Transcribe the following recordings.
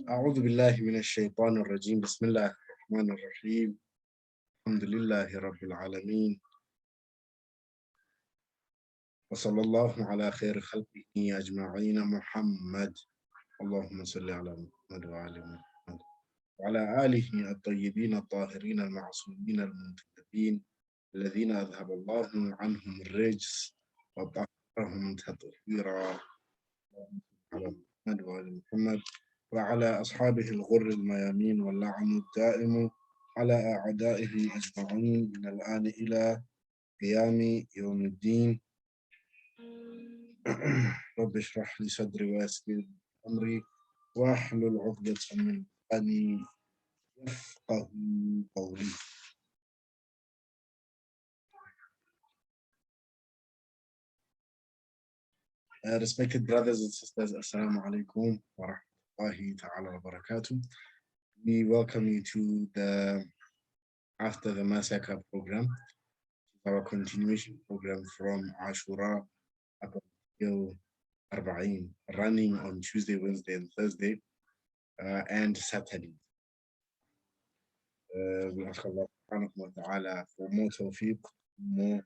أعوذ بالله من الشيطان الرجيم. بسم الله الرحمن الرحيم. الحمد لله رب العالمين، وصلى الله على خير خلقه أجمعين محمد. اللهم صل على محمد وعلى محمد وعلى آله الطيبين الطاهرين المعصومين المنتجبين الذين أذهب الله عنهم الرجس وطهرهم تطهيرا. على محمد وعلى محمد وعلى أصحابه الغر الميامين واللعن الدائم على أعدائهم أجمعين من الآن إلى قيام يوم الدين. رب اشرح لي صدري ويسر لي أمري واحلل عقدة من لساني يفقه قولي. Respected brothers and sisters, Assalamu alaikum wa rahmatullahi ta'ala wa barakatuh. We welcome you to the After the Massacre program, our continuation program from Ashura up until Arba'in, running on Tuesday, Wednesday, and Thursday, and Saturday. We ask Allah subhanahu wa ta'ala for more tawfiq, more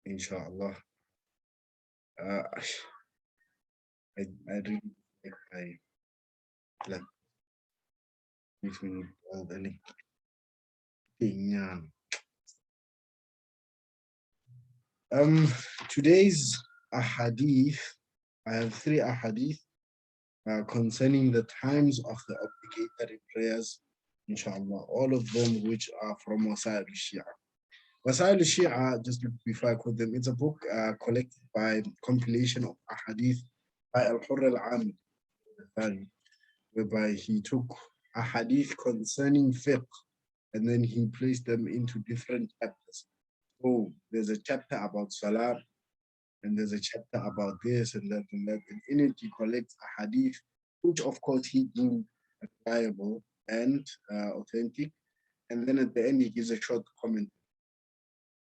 inshallah. I really like my left makes me old and today's ahadith, I have three ahadith concerning the times of the obligatory prayers, inshallah, all of them which are from Wasail al-Shia. Wasail al-Shia, just before I quote them, it's a book collected by compilation of ahadith by Al-Hurr al-Amili, whereby he took ahadith concerning fiqh and then he placed them into different chapters. So there's a chapter about salah, and there's a chapter about this and that and that. And in it, he collects ahadith, which of course he deemed reliable and authentic. And then at the end, he gives a short comment.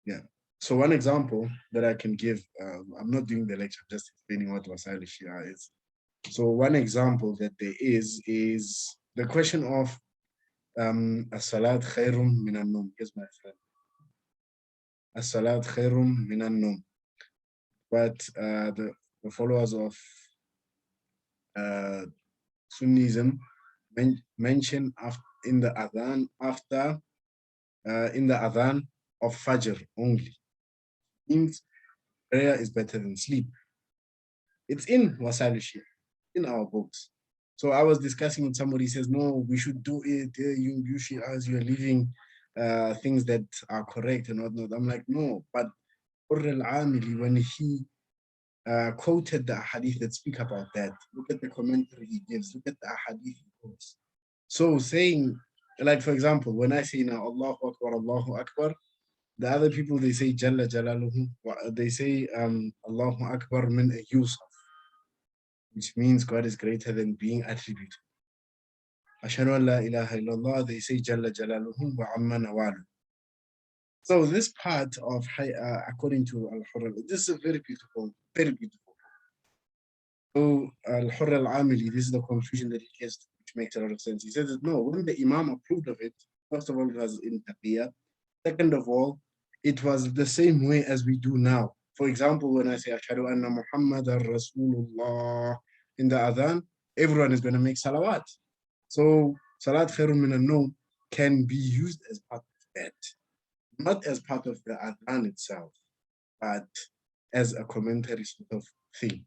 Yeah. So one example that I can give, I'm not doing the lecture, I'm just explaining what Wasail al-Shia is. So one example that there is the question of as-salat khairum minan nawm. Here's my friend. As-salat khairum minan nawm. But the followers of Sunnism mention in the adhan after in the adhan of Fajr only. Means prayer is better than sleep. It's in Wasail al-Shia, in our books. So I was discussing with somebody, he says, no, we should do it. You Shias, you are leaving things that are correct and whatnot. I'm like, no, but Hurr al-Amili, when he quoted the hadith that speak about that, look at the commentary he gives, look at the hadith he quotes. So saying, like for example, when I say now, Allahu Akbar, Allahu Akbar, the other people, they say Jalla Jalaluhu, they say Allahu Akbar min Yusuf, which means God is greater than being attributed. Ashhadu an la ilaha illallah, they say Jalla Jalaluhu wa amma nawalu. So this part of, according to Al-Hurr, this is a very beautiful, very beautiful. So Al-Hurr al-Amili, this is the conclusion that he gets, which makes a lot of sense. He says that no, when the Imam approved of it, first of all, it was in taqiyya. Second of all, it was the same way as we do now. For example, when I say Ashhadu anna Muhammadan Rasulullah in the adhan, everyone is going to make salawat. So salat khairun minan nawm can be used as part of that, not as part of the adhan itself, but as a commentary sort of thing.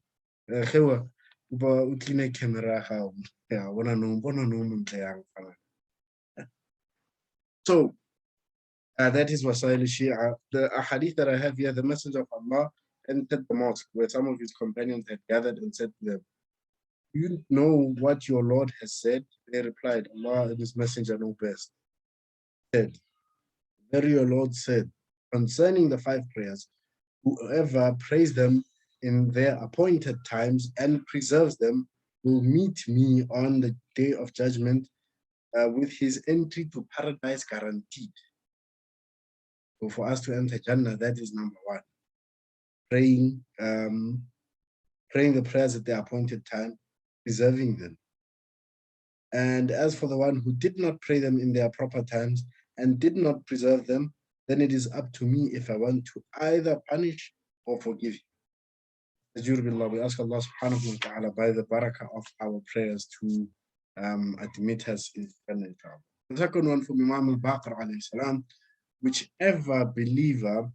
So that is Wasail al-Shia. The hadith that I have here, the Messenger of Allah entered the mosque where some of his companions had gathered and said to them, "Do you know what your Lord has said?" They replied, "Allah and his messenger know best." Said, "Verily your Lord said, concerning the five prayers, whoever prays them in their appointed times and preserves them will meet me on the day of judgment with his entry to paradise guaranteed." So for us to enter Jannah, that is number one. Praying, praying the prayers at their appointed time, preserving them. And as for the one who did not pray them in their proper times and did not preserve them, then it is up to me if I want to either punish or forgive you. We ask Allah subhanahu wa ta'ala by the barakah of our prayers to admit us in Jannah. The second one from Imam al-Baqir alayhi salam, whichever believer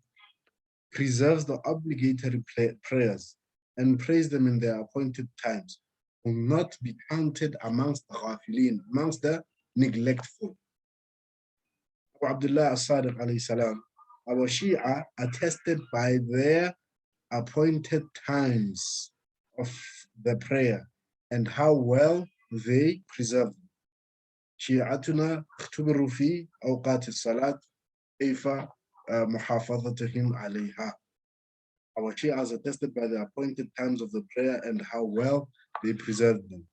preserves the obligatory prayers and prays them in their appointed times will not be counted amongst the ghafilin, amongst the neglectful. Abu Abdullah as-Sadiq alayhi salam, our Shia are tested by their appointed times of the prayer and how well they preserve them. شيعتنا اختبروا في أوقات الصلاة كيف محافظتهم عليها. Our Shias are tested by the appointed times of the prayer and how well they preserve them.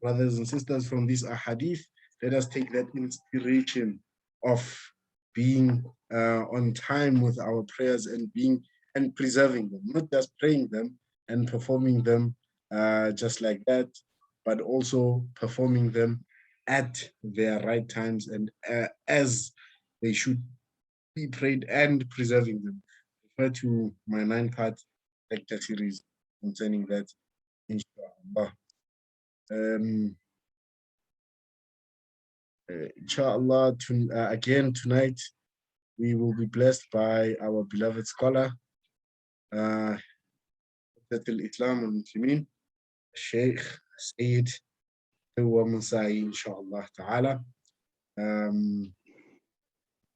Brothers and sisters, from this ahadith, let us take that inspiration of being on time with our prayers and being and preserving them, not just praying them and performing them just like that, but also performing them at their right times and as they should be prayed and preserving them. Refer to my 9-part lecture series concerning that, inshallah. Inshallah, again tonight, we will be blessed by our beloved scholar, Islam al-Muslimin, Sheikh Sayyid Musai, inshallah ta'ala.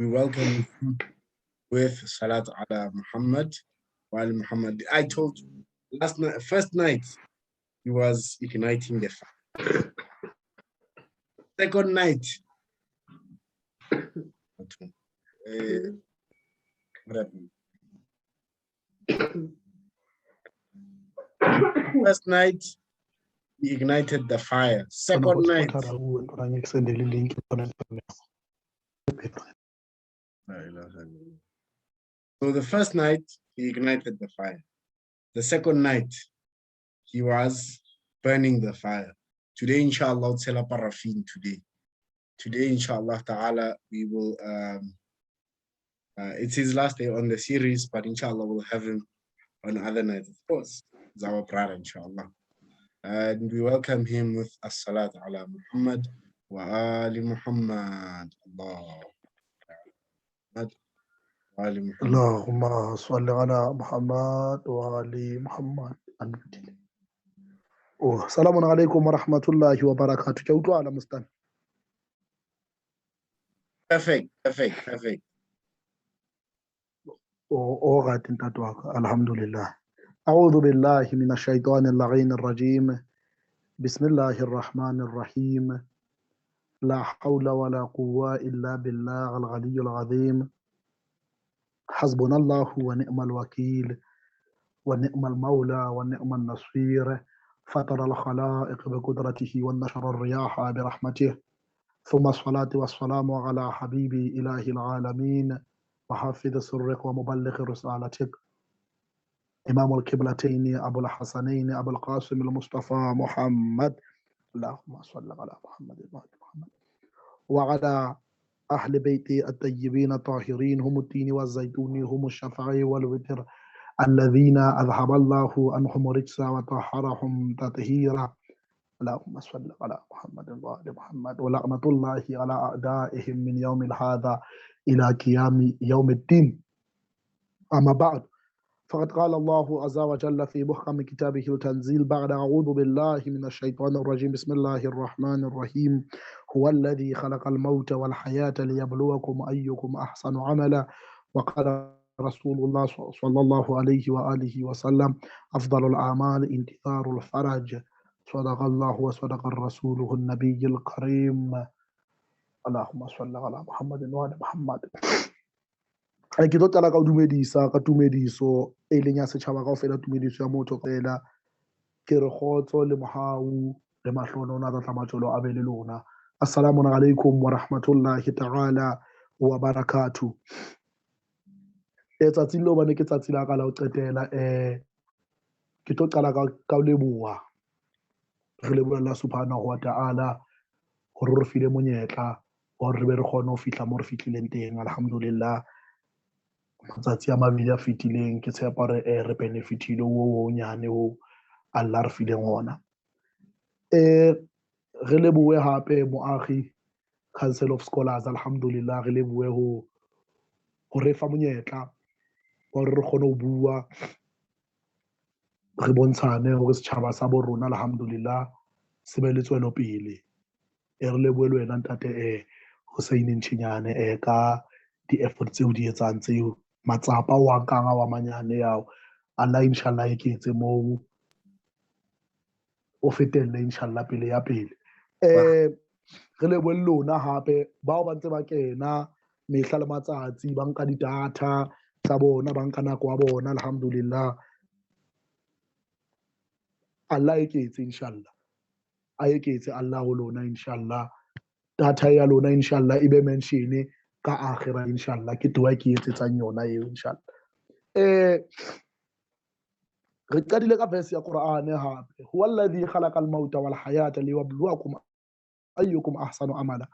We welcome you with Salat ala Muhammad wa ali Muhammad. I told you last night, first night, he was igniting the fire. Second night, what happened? First night, he ignited the fire. Second night. So the first night, he ignited the fire. The second night, he was burning the fire. Today, inshallah, tell paraffin today. Today, inshallah ta'ala, we will, it's his last day on the series, but inshallah, we'll have him on other nights, of course. It's our brother, inshallah. And we welcome him with as-salat ala Muhammad wa ali Muhammad. Allah. Allahumma salli ala Muhammad wa ali Muhammad. Oh, assalamu alaikum wa rahmatullahi wa barakatuh. Ke utlwa ala Mustan. Perfect, perfect, perfect. Oh, all right, ntate wa ka. Alhamdulillah. A'udhu billahi minash shaitanir la'inir rajim. Bismillahir rahmanir rahim. La hawla wa la quwwa illa billah al-aliyyil azim. Hasbunallahu wa ni'mal wakeel wa ni'mal mawla wa ni'man nasir. فطر الخلائق بقدرته ونشر الرياح برحمته ثم الصلاة والسلام على حبيبي إله العالمين وحافظ سرك ومبلغ رسالتك إمام القبلتين أبو الحسنين أبو القاسم المصطفى محمد اللهم صل على محمد وعلى محمد وعلى أهل بيتي الطيبين الطاهرين هم التين والزيتون هم الشفع والوتر الذين أذهب الله عنهم الرجس وطهرهم تطهيرا اللهم صل على محمد وآل محمد ولعنة الله على أعدائهم من يوم هذا إلى قيام يوم الدين. أما بعد، فقد قال الله عز وجل في محكم كتابه التنزيل بعد أعوذ بالله من الشيطان الرجيم بسم الله الرحمن الرحيم هو الذي خلق الموت والحياة ليبلوكم أيكم أحسن عملا. وقال رسول الله صلى الله عليه وآله وسلم أفضل الأعمال انتظار الفرج. صدق الله وصدق رسوله النبي الكريم. اللهم صل على محمد وعلى محمد. Ke tlo qala ka ho dumedisa ka tumediso e leng ya setjhaba kaofela, tumediso ya motho fela. Ke re kgotso le mohau le mahlono a tla matjolo a be le lona. Assalamu alaikum wa rahmatullahi ta'ala wa barakatuh. Tsatsing leo bane ke tsatsi la ka la ho qetela, ke tlo qala ka ho leboha. Re leboha Allah subhanahu wa ta'ala Hore re file monyetla wa hore re be re kgone ho fihla mo re fihlileng teng. Alhamdulillah, matsatsi a mabedi a fetileng ke tshepa hore re benefitile ho honyane ho Allah re fileng ona. Re lebohe hape Moagi Council of Scholars, alhamdulillah, re lebohe ho re fa monyetla wa hore re kgone ho bua, re bontshane hore setjhaba sa bo rona alhamdulillah se be le tswelopele. Re lebohe le wena ntate Hossein Ntjhinyane ka di-effort tseo di etsang tseo, matsapa o a nkang a wa manyane ao. Allah inshallah eketse moo, o fetelle inshallah pele ya pele. Re lebohe le lona hape bao ba ntse ba kena mehla le matsatsi, ba nka di-data tsa bona, ba nka nako ya bona, alhamdulillah. Allah eketse inshallah, a eketse Allah ho lona inshallah. Data ya lona inshallah e be mention ka akhira inshallah, ke dua ke etsetsang yona eo inshallah. Re qadile ka verse ya Qur'an hape, huwa alladhi khalaqa al-mauta wal hayata liyabluwakum ayyukum ahsanu amala.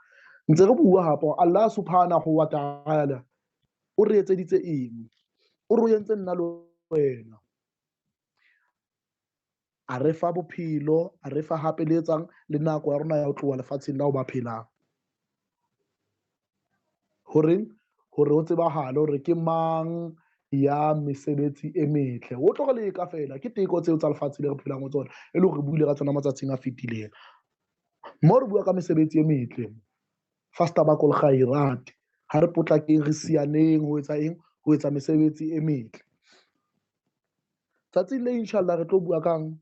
Ntse re bua hape Allah subhanahu wa ta'ala o re etseditse eng, o re entse nna le wena, a re fa bophelo, a re fa hape le etsang le nako ya rona ya ho tloha lefatsheng la ho ba phelang. Horeng hore ho tsebahale hore ke mang ya mesebetsi e metle. O tlo re leka fela ke teko tseo tsa lefatshe le re phelang ho tsona, e le hore re buile ka tsona matsatsing a fetileng. Mo re bua ka mesebetsi e metle, fastabaqul khairat, ha re potlakeng re sianeng ho etsa eng, ho etsa mesebetsi e metle. Tsatsing le inshallah re tlo bua kang,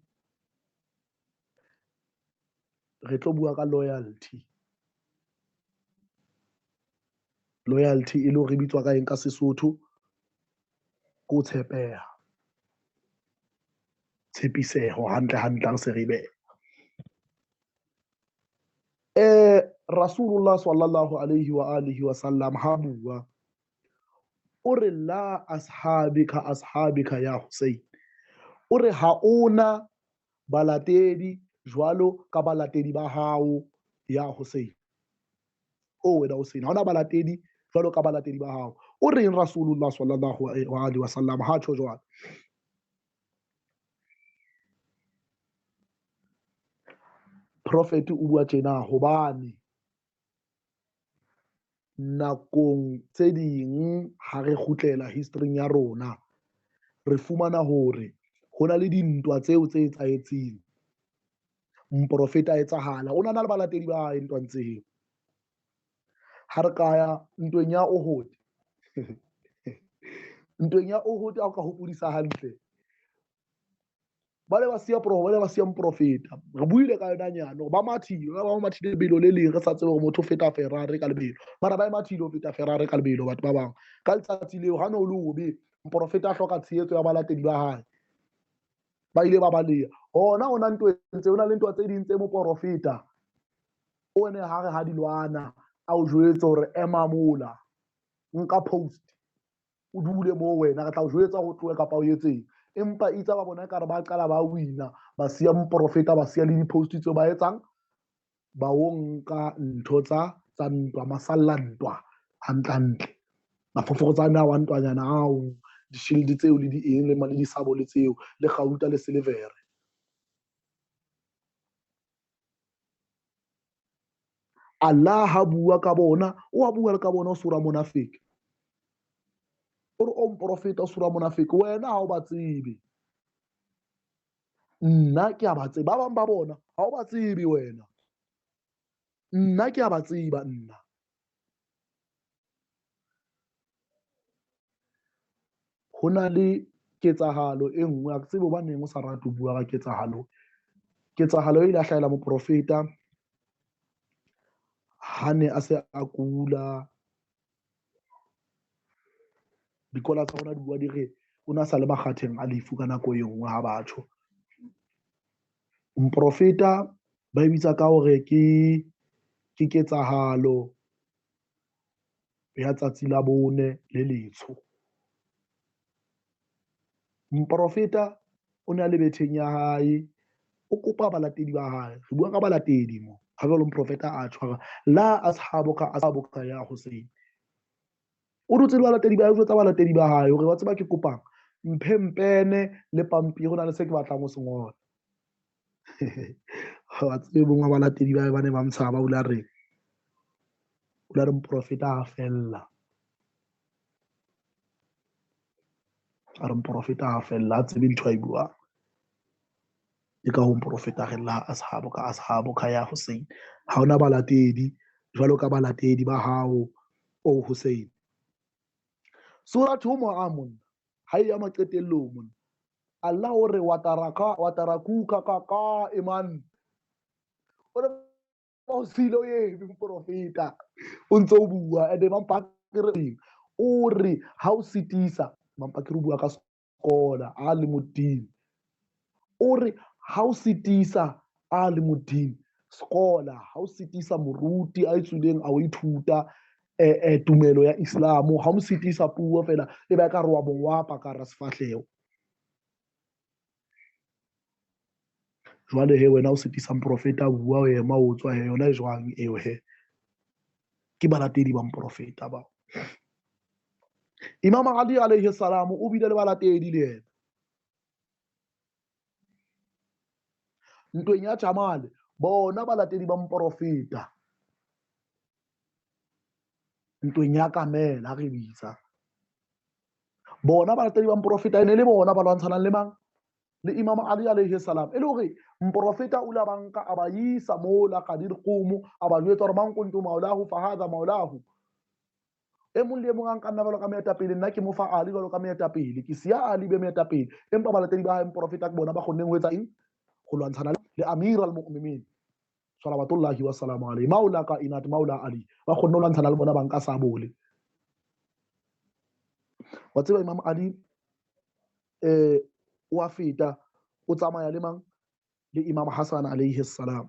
re tlo bua ka loyalty. Loyalty e le hore e bitswa ka eng ka Sesotho? Ke ho tshepeha, tshepiseho hantle hantle ha re se re beha. Rasulullah sallallahu alaihi wa alihi wa sallam ha bua, o re la ashabika ashabika ya Hussein, o re ha ona balatedi jwalo ka balatedi ba hao ya Hussein. O wena Hussein, ha ona balatedi jwalo ka balatedi ba hao. O reng Rasulullah sallallahu alaihi wa sallam ha tjho jwalo? Prophet o bua tjena hobane nakong tse ding ha re kgutlela history ya rona, re fumana hore ho na le dintwa tseo tse etsahetseng. Moprofeta a etsahala, o na le balatedi ba hae ntwang tseo. Ha re ka ya ntweng ya Uhud, ntweng ya Uhud ha o ka hopodisa hantle, ba ne ba siya ba ne ba siya moprofeta. Re buile ka yona nyane hore ba mathile, ba mathile lebelo le leng, re sa tsebe hore motho o feta Ferrari ka lebelo, mara ba e mathile ho feta Ferrari ka lebelo batho ba bang. Ka letsatsi leo ha no le hobe, moprofeta a hloka tshehetso ya balatedi ba hae, ba ile ba baleha. Hona hona ntweng tse, ho na le ntwa tse ding tse moprofeta o ne ha re ha di lwana, a o jwetse hore ema mola, nka post, o dule moo wena, re tla o jwetsa ho tlohe kapa o etseng. Empa itse ba bona ekare ba qala ba wina, ba siya moprofeta, ba siya le di-post tseo ba etsang, ba o nka ntho tsa ntwa, masalla ntwa hantle hantle, mafoforotsane a wa ntwanyana ao, di-shield tseo le di eng le le disabole tseo le kgauta le silivere. Allah ha bua ka bona, o a bua le ka bona o sura monafiki. O re o moprofeta o sura monafiki, wena ha o ba tsebe, nna ke a ba tseba. Ba bang ba bona ha o ba tsebe wena, nna ke a ba tseba nna. Ho na le ketsahalo e nngwe, ha ke tsebe hobaneng o sa rate ho bua ka ketsahalo. Ketsahalo e ile ya hlahela moprofeta ha ne a se a kula. Dikola tsa rona di bua di re o na sa le makgatheng a lefu ka nako e nngwe ha batho. Moprofeta ba e bitsa ka hore ke ketsahalo ya tsatsi la bone le letsho. Moprofeta o ne a le betheng ya hae, o kopa balatedi ba hae. Re bua ka balatedi mo, Ha jwalo moprofeta a tshwara la ashabuka ashabuka ya Hussein. O dutse le balatedi ba hae, tsa balatedi ba hae hore wa tseba ke kopang mphe mpene le pampiri, ho na le se ke batlang ho se ngola. Wa tsebe bongwe balatedi ba hae ba ne ba mtshaba, o la re moprofeta a fella. A re moprofeta a fella, a tsebe ntho a e buang. Ke ka ho moprofeta re la ashabuka ashabuka ya Hussein. Ha hona balatedi jwalo ka balatedi ba hao o Hussein. Sura Jumu'a monna ha e ya maqetellong monna. Allah o re wataraka watarakuka ka qa'iman. O re ba o siile o eme moprofeta o ntse o bua and mampakere o re ha o sitisa mampakere o bua ka skola a le modimo. O re ha o sitisa a le modimo skola ha o sitisa moruti a tswileng a o ithuta tumelo ya Islam, ha o sitisa puo fela e ba ka re wa mongwapa ka ra sefahleho. Jwale he wena o sitisa moprofeta bua o ema o tswa he yona e jwang eo he? Ke balatedi ba moprofeta bao. Imam Ali alayhi salam o bile le balatedi le yena. Ntweng ya Jamal bona balatedi ba moprofeta. Ntweng ya Kamela re bitsa. Bona balatedi ba moprofeta ene le bona ba lwantshanang le mang? Le Imam Ali alayhi salam. E le hore moprofeta o la banka a ba isa mola Qadir Qumu a ba jwetsa hore mang kuntu maulahu fa hadha maulahu. E mong le e mong a nka nna jwalo ka moetapele, nna ke mo fa Ali jwalo ka moetapele, ke siya Ali be moetapele. Empa balatedi ba hae moprofeta ke bona ba kgonneng ho etsa eng? Ho lwantshana le Amir al-Mu'minin salawatullahi wa salamu alayhi, maula kainat maula Ali, ba kgonne ho lwantshana le bona ba nka sabole. Wa tseba Imam Ali o a feta o tsamaya le mang? Le Imam Hassan alayhi salam.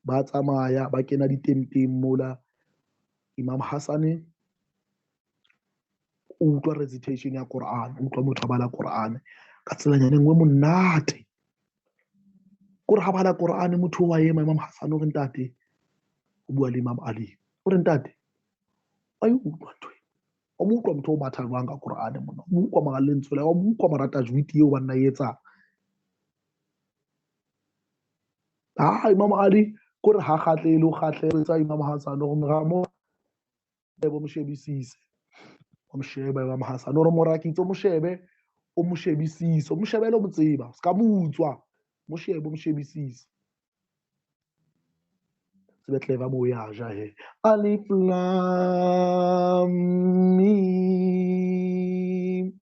Ba tsamaya ba kena ditenteng mola. Imam Hassan o utlwa recitation ya Quran, o utlwa motho a bala Quran ka tselanyana e nngwe monate. Kore ha bala Quran motho wa ema Imam Hassan o re ntate, o bua le Imam Ali o re ntate, wa e utlwa ntho e? O mo utlwa motho o matha jwang ka Quran mona? O mo utlwa mara lentswe la, o mo utlwa mara tajwid eo banna e etsang. Ah, Imam Ali kore ha kgatlele o kgatlele tsa Imam Hassan o re mo bo mo shebisise. O mo sheba Imam Hassan o re morakitse o mo shebe, o mo shebisise, o mo shebele o mo tseba, ska mo utswa, mo shebe o mo shebisise. Sebetle ba mo ya ja he. Alif lam mim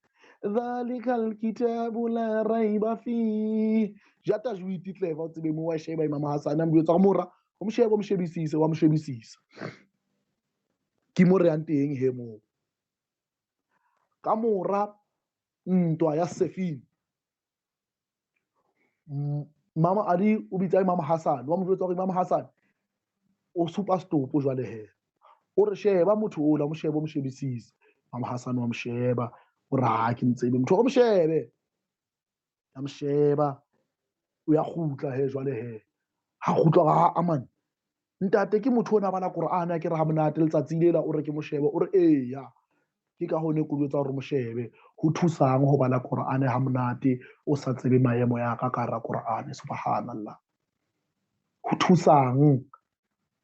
dhalika alkitabu la raiba fi. Ja tajwid tle ba o tsebe mo wa sheba Imam Hassan a mo jwetsa mora, o mo shebe o mo shebisise, wa mo shebisisa. Ke mo re yang teng he moo. Ka mora ntwa ya Sefin, Mama Ali o bitsa Imam Hassan, wa mo jwetsa hore Imam Hassan o supa stopo jwale he. O re sheba motho ola, mo shebe o mo shebisise. Imam Hassan wa mo sheba, o re ha ke ntsebe motho, o mo shebe. Ya mo sheba, o ya kgutla he jwale he. Ha kgutla ha aman. Ntate ke motho ona bala Quran a ke re ha monate letsatsi lela o re ke mo shebe, o re eya. Ke ka hone ke jwetsa hore mo shebe. Ho thusang ho bala Quran ha monate o sa tsebe maemo ya ka ka hara Quran, subhanallah. Ho thusang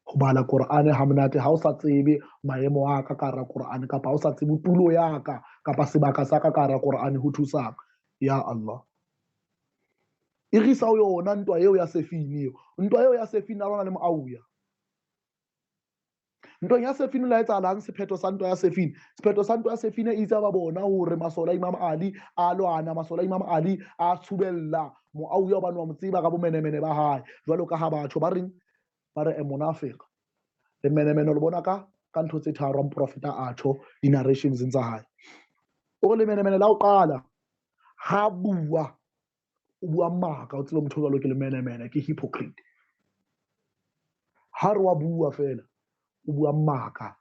ho bala Quran ha monate ha o sa tsebe maemo a ka ka hara Quran, kapa ha o sa tsebe tulo ya ka kapa sebaka sa ka ka hara Quran, ho thusang? Ya Allah. E re isa ho yona ntwa eo ya Sefini eo. Ntwa eo ya Sefini a lwana le Muawiya. Ntweng ya Sefini la etsahalang? Sephetho sa ntwa ya Sefini. Sephetho sa ntwa ya Sefini e itse ba bona hore masole a Imam Ali a lwana, masole a Imam Ali a tshubella Muawiya hobane wa mo tseba ka bomenemene ba hae. Jwalo ka ha batho ba reng ba re e monafik. Le menemene le bona ka ntho tse tharo moprofeta a tjho di-narrations tsa hae. O re lemenemene la ho qala ha bua o bua maka, o tsebe motho jwalo ke lemenemene, ke hypocrite. Ha re wa bua fela o bua maka.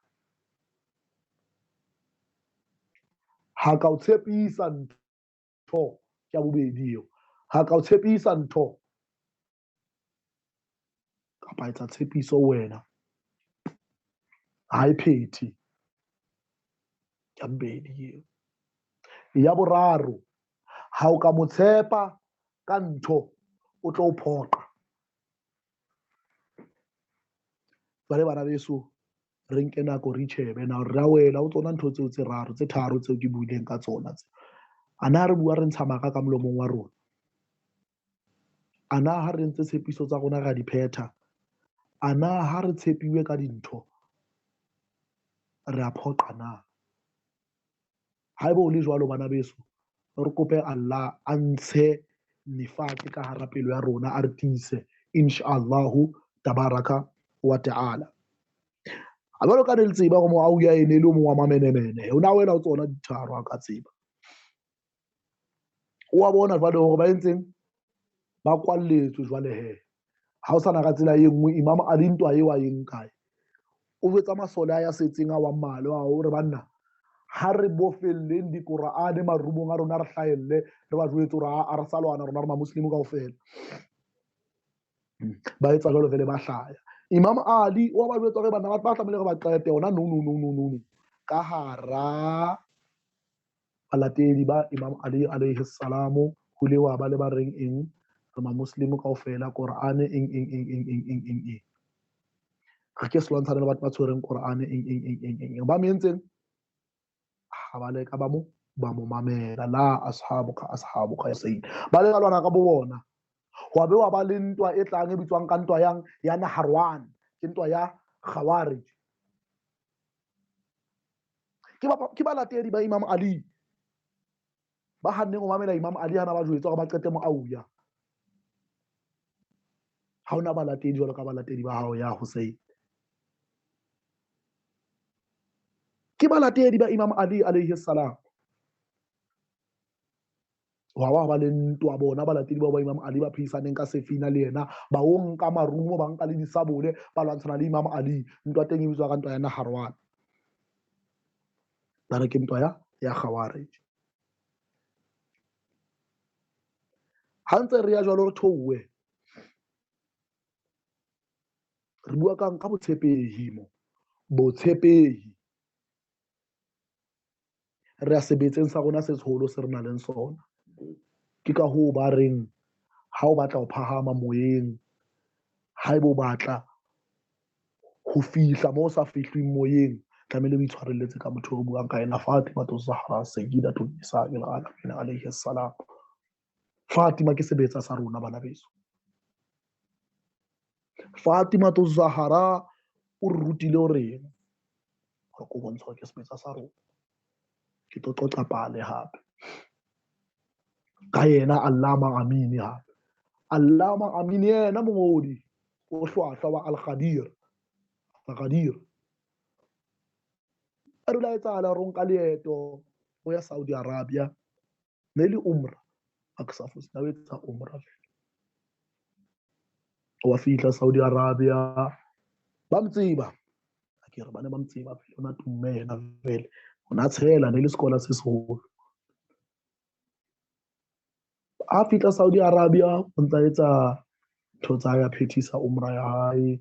Ha ka o tshepisa ntho, ke ya bobedi eo. Ha ka o tshepisa ntho kapa etsa tshepiso wena, ha e phethe. Ya bobedi eo. Ya boraro, ha o ka mo tshepa ka ntho, o tlo o phoqa. Jwale bana beso, re nke nako re itjhebe na hore ra wela ho tsona ntho tseo tse raro, tse tharo tseo ke buileng ka tsona tse. A na re bua re ntsha maka ka molomong wa rona? A na ha re entse tshepiso tsa rona ra di phetha? A na ha re tshepiwe ka dintho re a phoqa na? Haeba o le jwalo bana beso, re kope Allah a ntshe nifaq ka hara pelo ya rona, a re tiise inshallahu tabaraka wa ta'ala. A jwalo ka ne le tseba hore Muawiya e ne le o mong wa mamenemene, o na wela ho tsona ditharo a ka tseba. O a bona jwale hore ba entseng, ba kwalletswe jwale he. Ha o sana ka tsela e nngwe, Imam Ali ntwa eo a e nkae, o jwetsa masole a ya setseng a wa mmalwa a hore banna, ha re bofelleng dikorane marumong a rona, re hlahelle, re ba jwetse hore a re sa lwana rona, re mamuslimo kaofela. Ba etsa jwalo vele ba hlaya. Imam Ali o ba jwetsa hore banna ba tlamehile re ba qete hona no no no no no no. Ka hara balatedi ba Imam Ali alayhi salamu, ho ile wa ba le ba reng eng, re mamuslimo kaofela, Korane eng eng eng eng eng eng eng eng. Re ke se lwantshane le batho ba tshwereng Korane eng eng eng eng eng eng. Ba mo entseng? Ha ba leka ba mo mamela, la ashabuka ashabuka ya sayyid. Ba leka lwana ka bo bona. Hwa be wa ba le ntwa e tlang e bitswang ka ntwa yang ya Naharwan, ke ntwa ya Khawarij. Ke balatedi ba Imam Ali ba hanneng ho mamela Imam Ali hana ba jwetswa hore ba qete Muawiya. Ha hona balatedi jwalo ka balatedi ba hao ya Hussein. Ke balatedi ba Imam Ali alayhi salam. Wa ba ba le ntwa bona balatedi ba Imam Ali ba phisaneng ka sefina le yena, ba o nka marumo, ba nka le disabole, ba lwantshana le Imam Ali. Ntwa teng e bitswa ka ntwa ya Naharwan. Ba re ke ntwa ya Khawarij. Ha ntse re ya jwalo re theohe, re bua kang ka botshepehi mo, botshepehi. Re a sebetseng sa rona se seholo se re nang le sona. Ke ka hoo ba reng ha o batla ho phahama moyeng, haeba o batla ho fihla moo o sa fihlweng moyeng, tlamehile o itshwarelletse ka motho o buang ka yena, Fatima Zahra Sayyidatun Nisa'il Alamin alayhi salam. Fatima ke sebetsa sa rona bana beso. Fatima Zahra o re rutile hore re ko bontsha hore ke sebetsa sa rona. Ke tlo qoqa pale hape ka yena Allama Amini hape. Allama Amini yena mongodi o hlwahlwa wa Al-Ghadir. Al-Ghadir. A re la etsahala hore o nka leeto ho ya Saudi Arabia, ne le umra, a ke sa fose, na o etsa umra fela. Wa fihla Saudi Arabia, ba mo tseba. A ke re ba ne ba mo tseba pele, o na tumme yena vele. O na tshela, ne le sekola se seholo. A fihla Saudi Arabia, o ntsa etsa ntho tsa ya phethisa umra ya hae,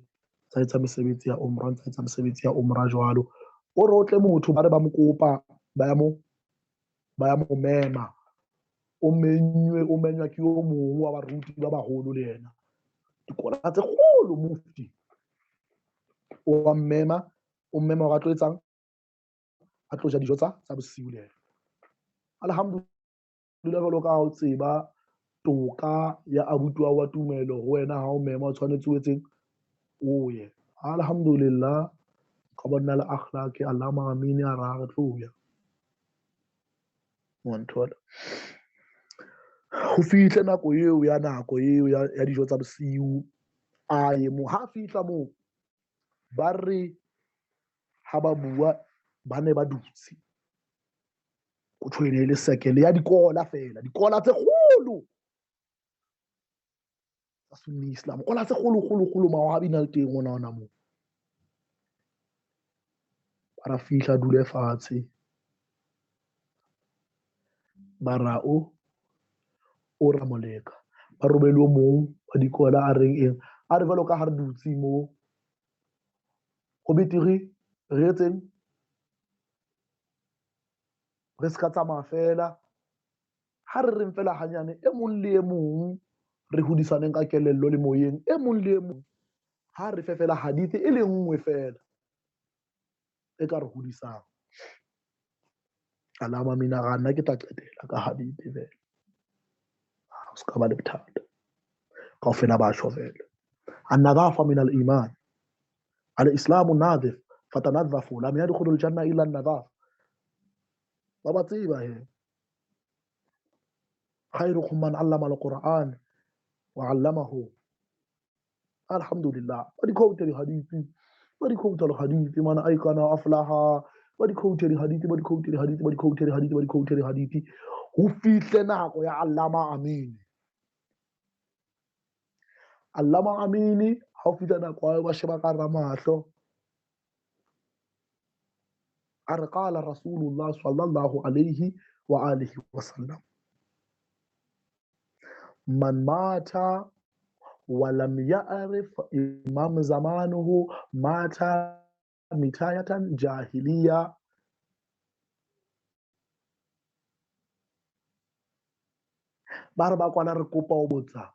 tsa etsa mesebetsi ya umra, tsa etsa mesebetsi ya umra jwalo. O re o tle motho, ba re ba mo kopa, ba ya mo mema. O menywe, o menywa ke o mong wa baruti ba baholo le yena. Dikola tse kgolo, mufti. O wa mmema, o mmema hore a tlo etsang? A tlo ja dijo tsa bosiu le yena. Alhamdulillah, jwalo ka ha o tseba toka ya abuti wa tumelo ho wena, ha o mema o tshwanetse o etseng? O ye. Alhamdulillah, ka bona le akhlaq, Allama Amini a ra re tlo ya. Wa nthola. Ho fihle nako eo ya nako eo ya dijo tsa bosiu, a ye moo. Ha fihla moo, ba re ha ba bua ba ne ba dutse. Ho thwe e ne e le sekele ya dikola fela, dikola tse kgolo tsa Sunni Islam, kola tse kgolo, kgolo, kgolo, mawabi na le teng ona ona moo. Ba ra fihla dule fatshe, ba ra o ra moleka, ba robele o mong wa dikola a reng eng, A re jwalo ka ha re dutse mo ho betere re etseng, re ska tsamaya fela. Ha re reng fela hanyane, e mong le e mong re hodisaneng ka kelello le moyeng, e mong le e mong ha re fe fela hadith e le nngwe fela e ka re hodisang. Alama mina ga nna ke tla qetela ka hadith fela, o ska ba le bothata kaofela ba tjho fela. An-nadhafa min al-iman, al-islamu nadhif fatanadhafu lam yadkhulu al-janna illa an-nadhaf. Ba ba tseba he, khairukum man allama al-Qur'an wa 'allamahu. Alhamdulillah, ba di quote di hadithi, ba di quote al hadithi, mana aikana aflaha, ba di quote di hadithi, ba di quote di hadithi, ba di quote di hadithi, ba di quote di hadithi, ho fihle nako ya Allama Amini. Allama Amini ha o fihla nako ya ba sheba ka hara mahlo, a re qala Rasulullah sallallahu alayhi wa alihi wa sallam, man mata wa lam ya'rif imam zamanuhu mata mitayatan jahiliya. Ba re ba kwana re kopa ho botsa,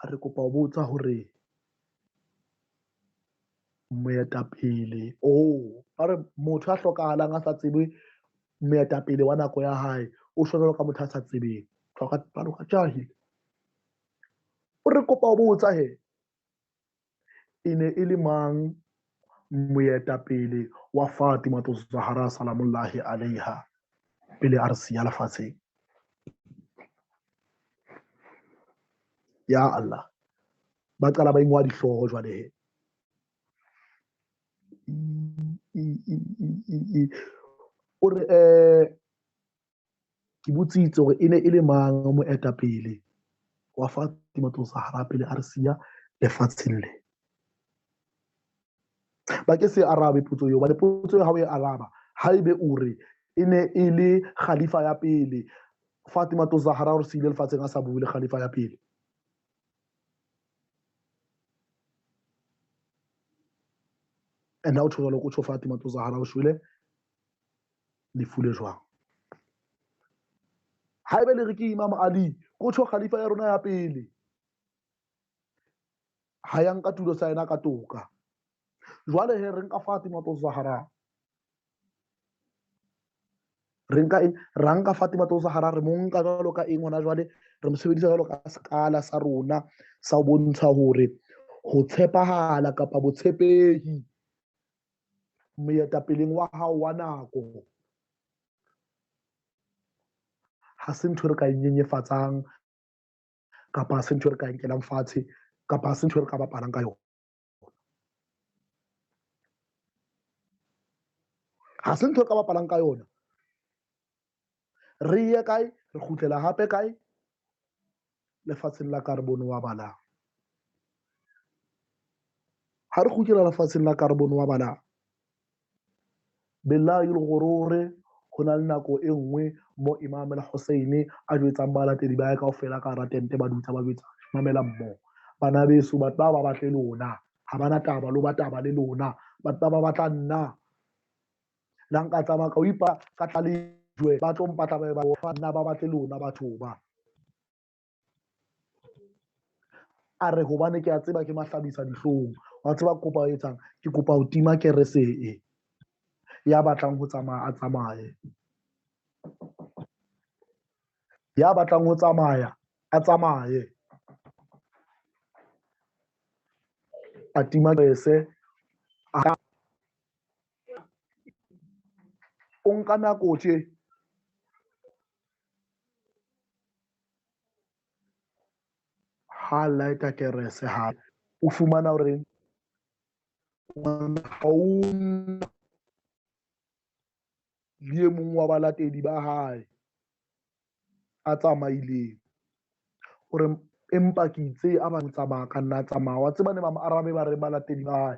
re kopa ho botsa hore moetapele o ba re motho a hlokahalang a sa tsebe moetapele wa nako ya hae o shwa jwalo ka motho a sa tsebeng, jwalo ka jahil. O re kopa ho botsa he, e ne e le mang moetapele wa Fatima Zahra salamullahi alaiha pele a re siya lefatsheng? Ya Allah, ba qala ba ingwa dihlooho jwale he. O re ke botsitse hore e ne e le mang moetapele wa Fatima Zahra pele a re siya lefatsheng le. Ba ke se arabe potso eo, hobane potso eo ha o e araba, haebe o re e ne e le khalifa ya pele, Fatima Zahra o re siile lefatsheng a sa bue le khalifa ya pele. And ha o tjho jwalo, o tjho Fatima Zahra o shwele lefu le jwang? Haebe le re ke Imam Ali, ko tjho khalifa ya rona ya pele, ha ya nka tulo sa yena ka toka. Jwale he re nka Fatima Zahra, re nka eng? Ra nka Fatima Zahra, re mo nka jwalo ka eng hona jwale? Re mo sebedisa jwalo ka sekala sa rona sa ho bontsha hore ho tshepahala kapa botshepehi moetapeleng wa hao wa nako ha se ntho e re ka e nyenyefatsang, kapa ha se ntho e re ka e nkelang fatshe, kapa ha se ntho e re ka bapalang ka yona. Ha se ntho e re ka bapalang ka yona. Re ye kae? Re kgutlela hape kae? Lefatsheng la carbon wa bala. Ha re kgutlela lefatsheng la carbon wa bala, billahi al-ghurur, ho na le nako e nngwe mo Imam al-Hussein a jwetsang balatedi ba hae kaofela ka hara tente, ba dutse ba jwetsa, mamela mmoho. Bana beso, batho ba ba batle lona, ha bana taba lo ba taba le lona, batho ba ba batla nna. La nka tsamaya ka o ipa ka tla lejwe, ba tlo mpatla ba ba nna, ba batle lona batho ba. A re hobane ke a tseba ke mahlabisa dihlong, wa tseba kopa o etsang, ke kopa ho tima kerese e. Ya batlang ho tsamaya a tsamaye, ya batlang ho tsamaya a tsamaye. A tima kerese, a o nka nako tje. Ha lighta kerese hape, o fumana hore ha o le e mong wa balatedi ba hae a tsamaileng. O re empa ke itse a ba tsamaya ka nna tsamaya. Wa tseba ne ba mo arabe ba re balatedi ba hae.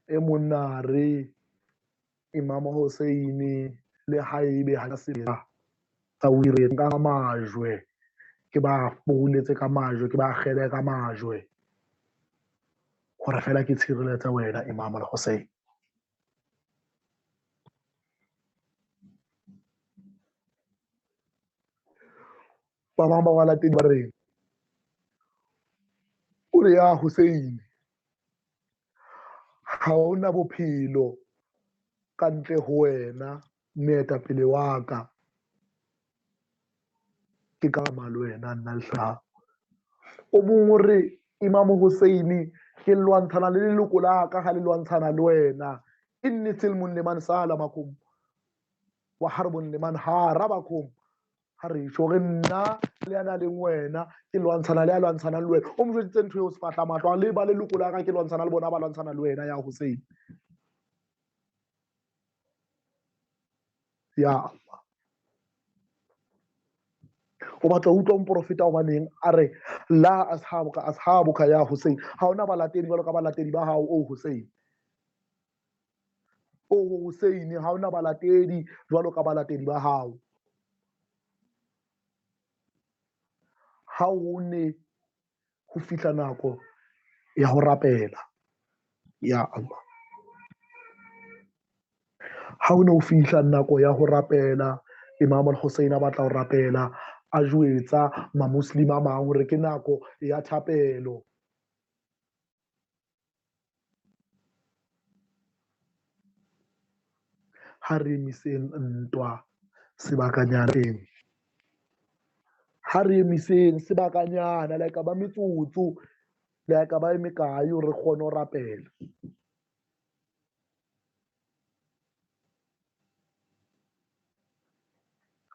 E monna re Imam Hussein le haebe ha se Tsa o ka majwe, ke ba fouletse ka majwe, ke ba kgele ka majwe hore fela ke tshireletse wena Imam al-Hussein. Ba bang ba balatedi ba reng, o re ya Hussein, ha hona bophelo ka ntle ho wena moetapele wa ka, ke ka ma le wena nna lehlaha. O mong o re Imam Hussein, ke lwantshana le leloko la ka ha le lwantshana le wena. Inni silmun liman salamakum wa harbun liman harabakum. Ha re tjho re nna le ya nang le wena ke lwantshana le ya lwantshanang le wena. O mo jwetsitse ntho eo sefahla mahlo, le ba leloko la ka ke lwantshana le bona ba lwantshana le wena ya Hussein. Ya Allah. O batla ho utlwa moprofeta hobaneng a re la ashabuka ashabuka ya Hussein, ha hona balatedi jwalo ka balatedi ba hao o Hussein. O Hussein, ha hona balatedi jwalo ka balatedi ba hao. Ha o ne ho fihla nako ya ho rapela, ya Allah, ha o ne ho fihla nako ya ho rapela, Imam al-Hussein a batla ho rapela, a jwetsa mamuslima a mang hore ke nako ya thapelo. Ha re emiseng ntwa sebakanyana, ha re emiseng sebakanyana, le ka ba metsotso, le ka ba e mekae hore re kgone ho rapela.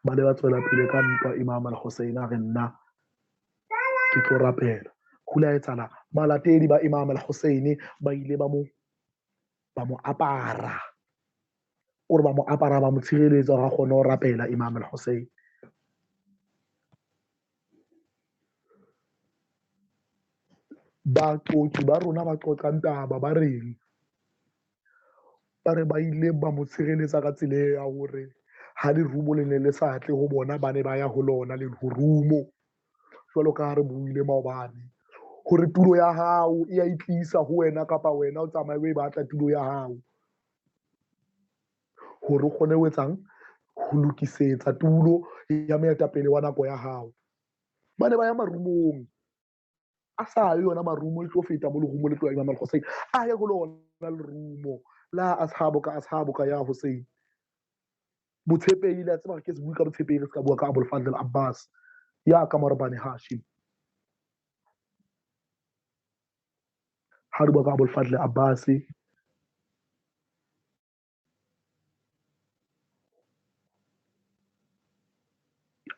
Ba le ba tswela pele ka ntwa, Imam al-Hussein a re nna ke tlo rapela. Ho la etsahala, balatedi ba Imam al-Hussein ba ile ba mo apara, o re ba mo apara, ba mo tshireletsa hore a kgone ho rapela Imam al-Hussein. Baqoqi ba rona ba qoqang taba ba reng, ba re ba ile ba mo tshireletsa ka tsela ya hore ha lerumo le ne le sa tle ho bona, ba ne ba ya ho lona le lerumo, jwalo ka ha re buile maobane hore tulo ya hao e ya itlisa ho wena, kapa wena o tsamaye o e batla tulo ya hao, hore o kgone ho etsang, ho lokisetsa tulo ya moetapele wa nako ya hao. Ba ne ba ya marumong, a sa ye yona marumo, le tlo feta mo lerumo le tlo ya Imam al-Hussein, a ye ho lona lerumo la ashabuka ashabuka ya Hussein. Botshepehi, le a tseba ke se bue ka botshepehi, re se ka bua ka Abul Fadl Abbas ya ka Marbani Hashim. Ha re bua ka Abul Fadl Abbas,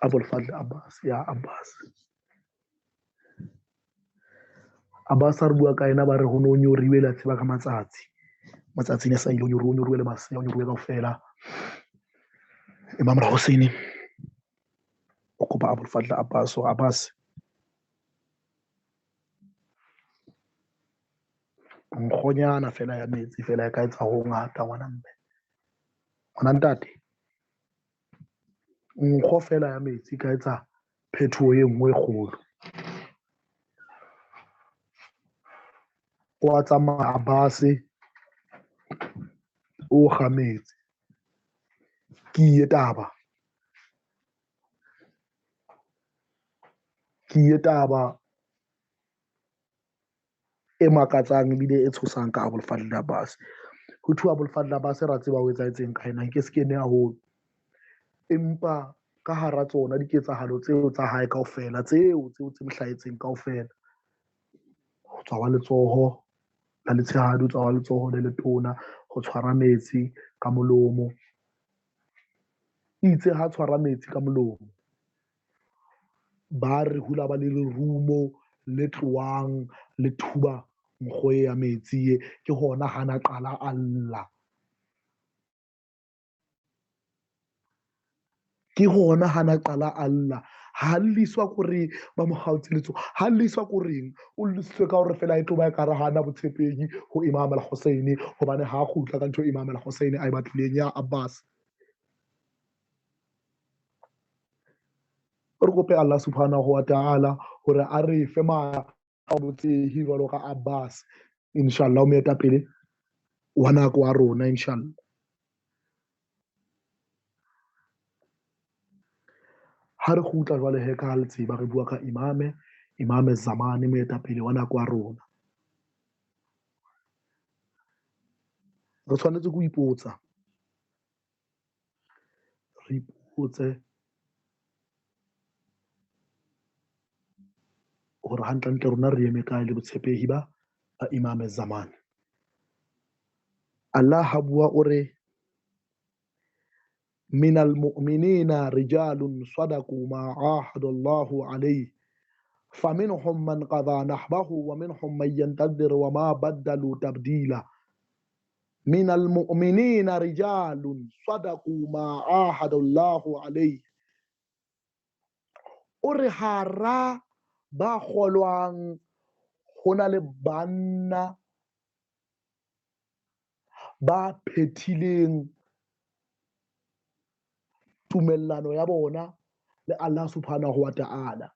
Abul Fadl Abbas ya Abbas, Abbas a re bua ka ena, ba re ho no nyoriwe, le a tseba ka matsatsi, matsatsi ne sa ile o nyoriwe le masea, o nyoriwe kaofela. Imam al-Hussein o kopa Abul Fadl Abbas, o Abbas, nkgonyana fela ya metsi fela e ka etsa ho ngata ngwana mme, ngwana ntate, nkgo fela ya metsi e ka etsa phetoho e nngwe e kgolo. O a tsamaya Abbas, o kga metsi. Ke ye taba, ke ye taba e makatsang ebile e tshosang ka Abul Fadl Abbas. Ho thwe Abul Fadl Abbas ra tseba ho etsahetseng ka yena, nke se kene haholo, empa ka hara tsona diketsahalo tseo tsa hae kaofela, tseo tse mo hlahetseng kaofela, ho tswa wa letsoho la letshehadi, ho tswa wa letsoho le letona, ho tshwara metsi ka molomo. Itse ha tshwara metsi ka molomo, ba re hula ba le lerumo le tlohang le thuba nkgo ya metsi e, ke hona ha na qala a lla. Ke hona ha na qala a lla. Ha lliswa kore ba mo kgaotse letsoho, ha lliswa koreng, o llisitswe ka hore fela e tlo ba ekare ha ana botshepehi ho Imam al-Hussein, hobane ha kgutla ka ntho Imam al-Hussein a e batlileng ya Abbas. Re kope Allah subhanahu wa ta'ala hore a re fe matla a botsehi jwalo ka Abbas, inshallah, o moetapele wa nako wa rona, inshallah. Ha re kgutla jwale he, ka le tseba re bua ka imame, imame zamane, moetapele wa nako wa rona. Re tshwanetse go ipotsa, re ipotse hore hantlentle rona re eme kae le botshepehi ba imame zamane. Allah ha bua o re minal mu'minina rijalun sadaqu ma ahadu Allahu alayhi faminhum man qada nahbahu wa minhum man yantadhir wa ma baddalu tabdila. Minal mu'minina rijalun sadaqu ma ahadu Allahu alayhi. O re hara ba kgolwang ho na le banna ba phethileng tumellano ya bona le Allah subhanahu wa ta'ala.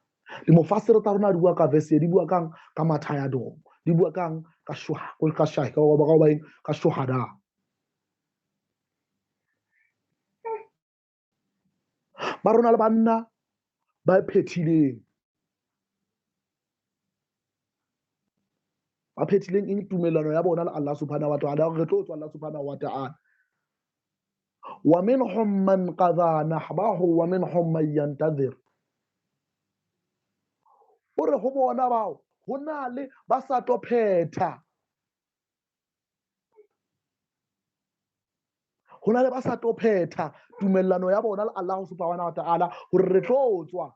Di mufassir tsa rona di bua ka verse, di bua kang ka mathayadom, di bua kang ka shuha, ka shahi, ka ba ka ba ka shuhada. Ba rona le banna ba phethileng, ba phethileng eng tumellano ya bona le Allah subhanahu wa ta'ala, re tlo tswa Allah subhanahu wa ta'ala. Wa minhum man qadha nahbahu wa minhum man yantadhir. O re ho bona bao ho na le ba sa tlo phetha, ho na le ba sa tlo phetha tumellano ya bona le Allah subhanahu wa ta'ala hore re tlo tswa.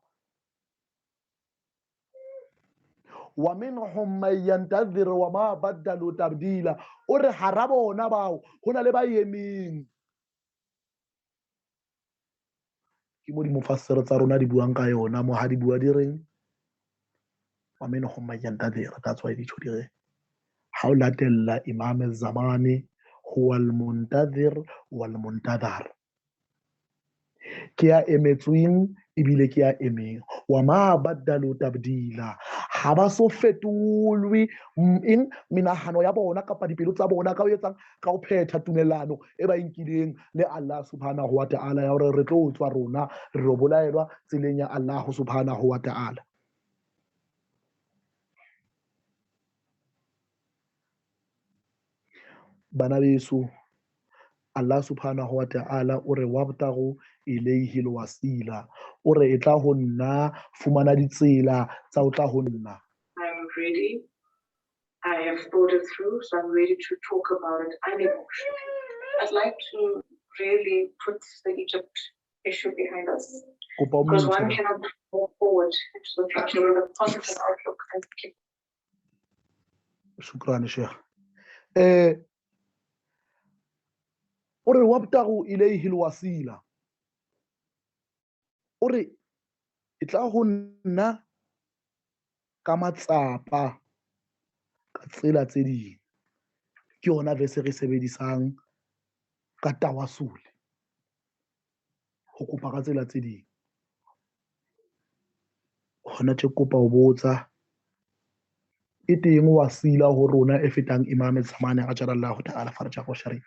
Wa minhum man yantadhir wa ma baddalu tabdila. O re hara bona bao ho na le ba emeng. Ke mo di mufassir tsa rona di buang ka yona, mo ha di bua di reng wa minhum man yantadhir. That's why di tjho di re ha o latella Imam Zamani huwa al-muntadhir wal muntadhar, ke ya emetsweng ebile ke ya emeng. Wa ma baddalu tabdila, ha ba so fetolwe eng menahano ya bona kapa dipelo tsa bona ka ho etsang, ka ho phetha tumellano e ba inkileng le Allah subhanahu wa ta'ala ya hore re tlo tswa rona re lo bolaelwa tseleng ya Allah subhanahu wa ta'ala. Bana beso, Allah subhanahu wa ta'ala o re wabtagu ilayhi alwasila, o re e tla ho nna, fumana ditsela tsa ho tla ho nna. I'm ready. I have thought it through, so I'm ready to talk about it unemotionally. I'd like to really put the Egypt issue behind us, Kopa o because one motho. cannot move forward into the future with a positive outlook. And keep Shukran, Sheikh. O re wabtagu ilayhi alwasila, o re e tla ho nna ka matsapa ka tsela tse ding. Ke yona verse re sebedisang ka tawassul, ho kopa ka tsela tse ding. Hona tje kopa ho botsa, e teng wasila ho rona e fetang Imam Zamani ajalallahu ta'ala farajahu sharif?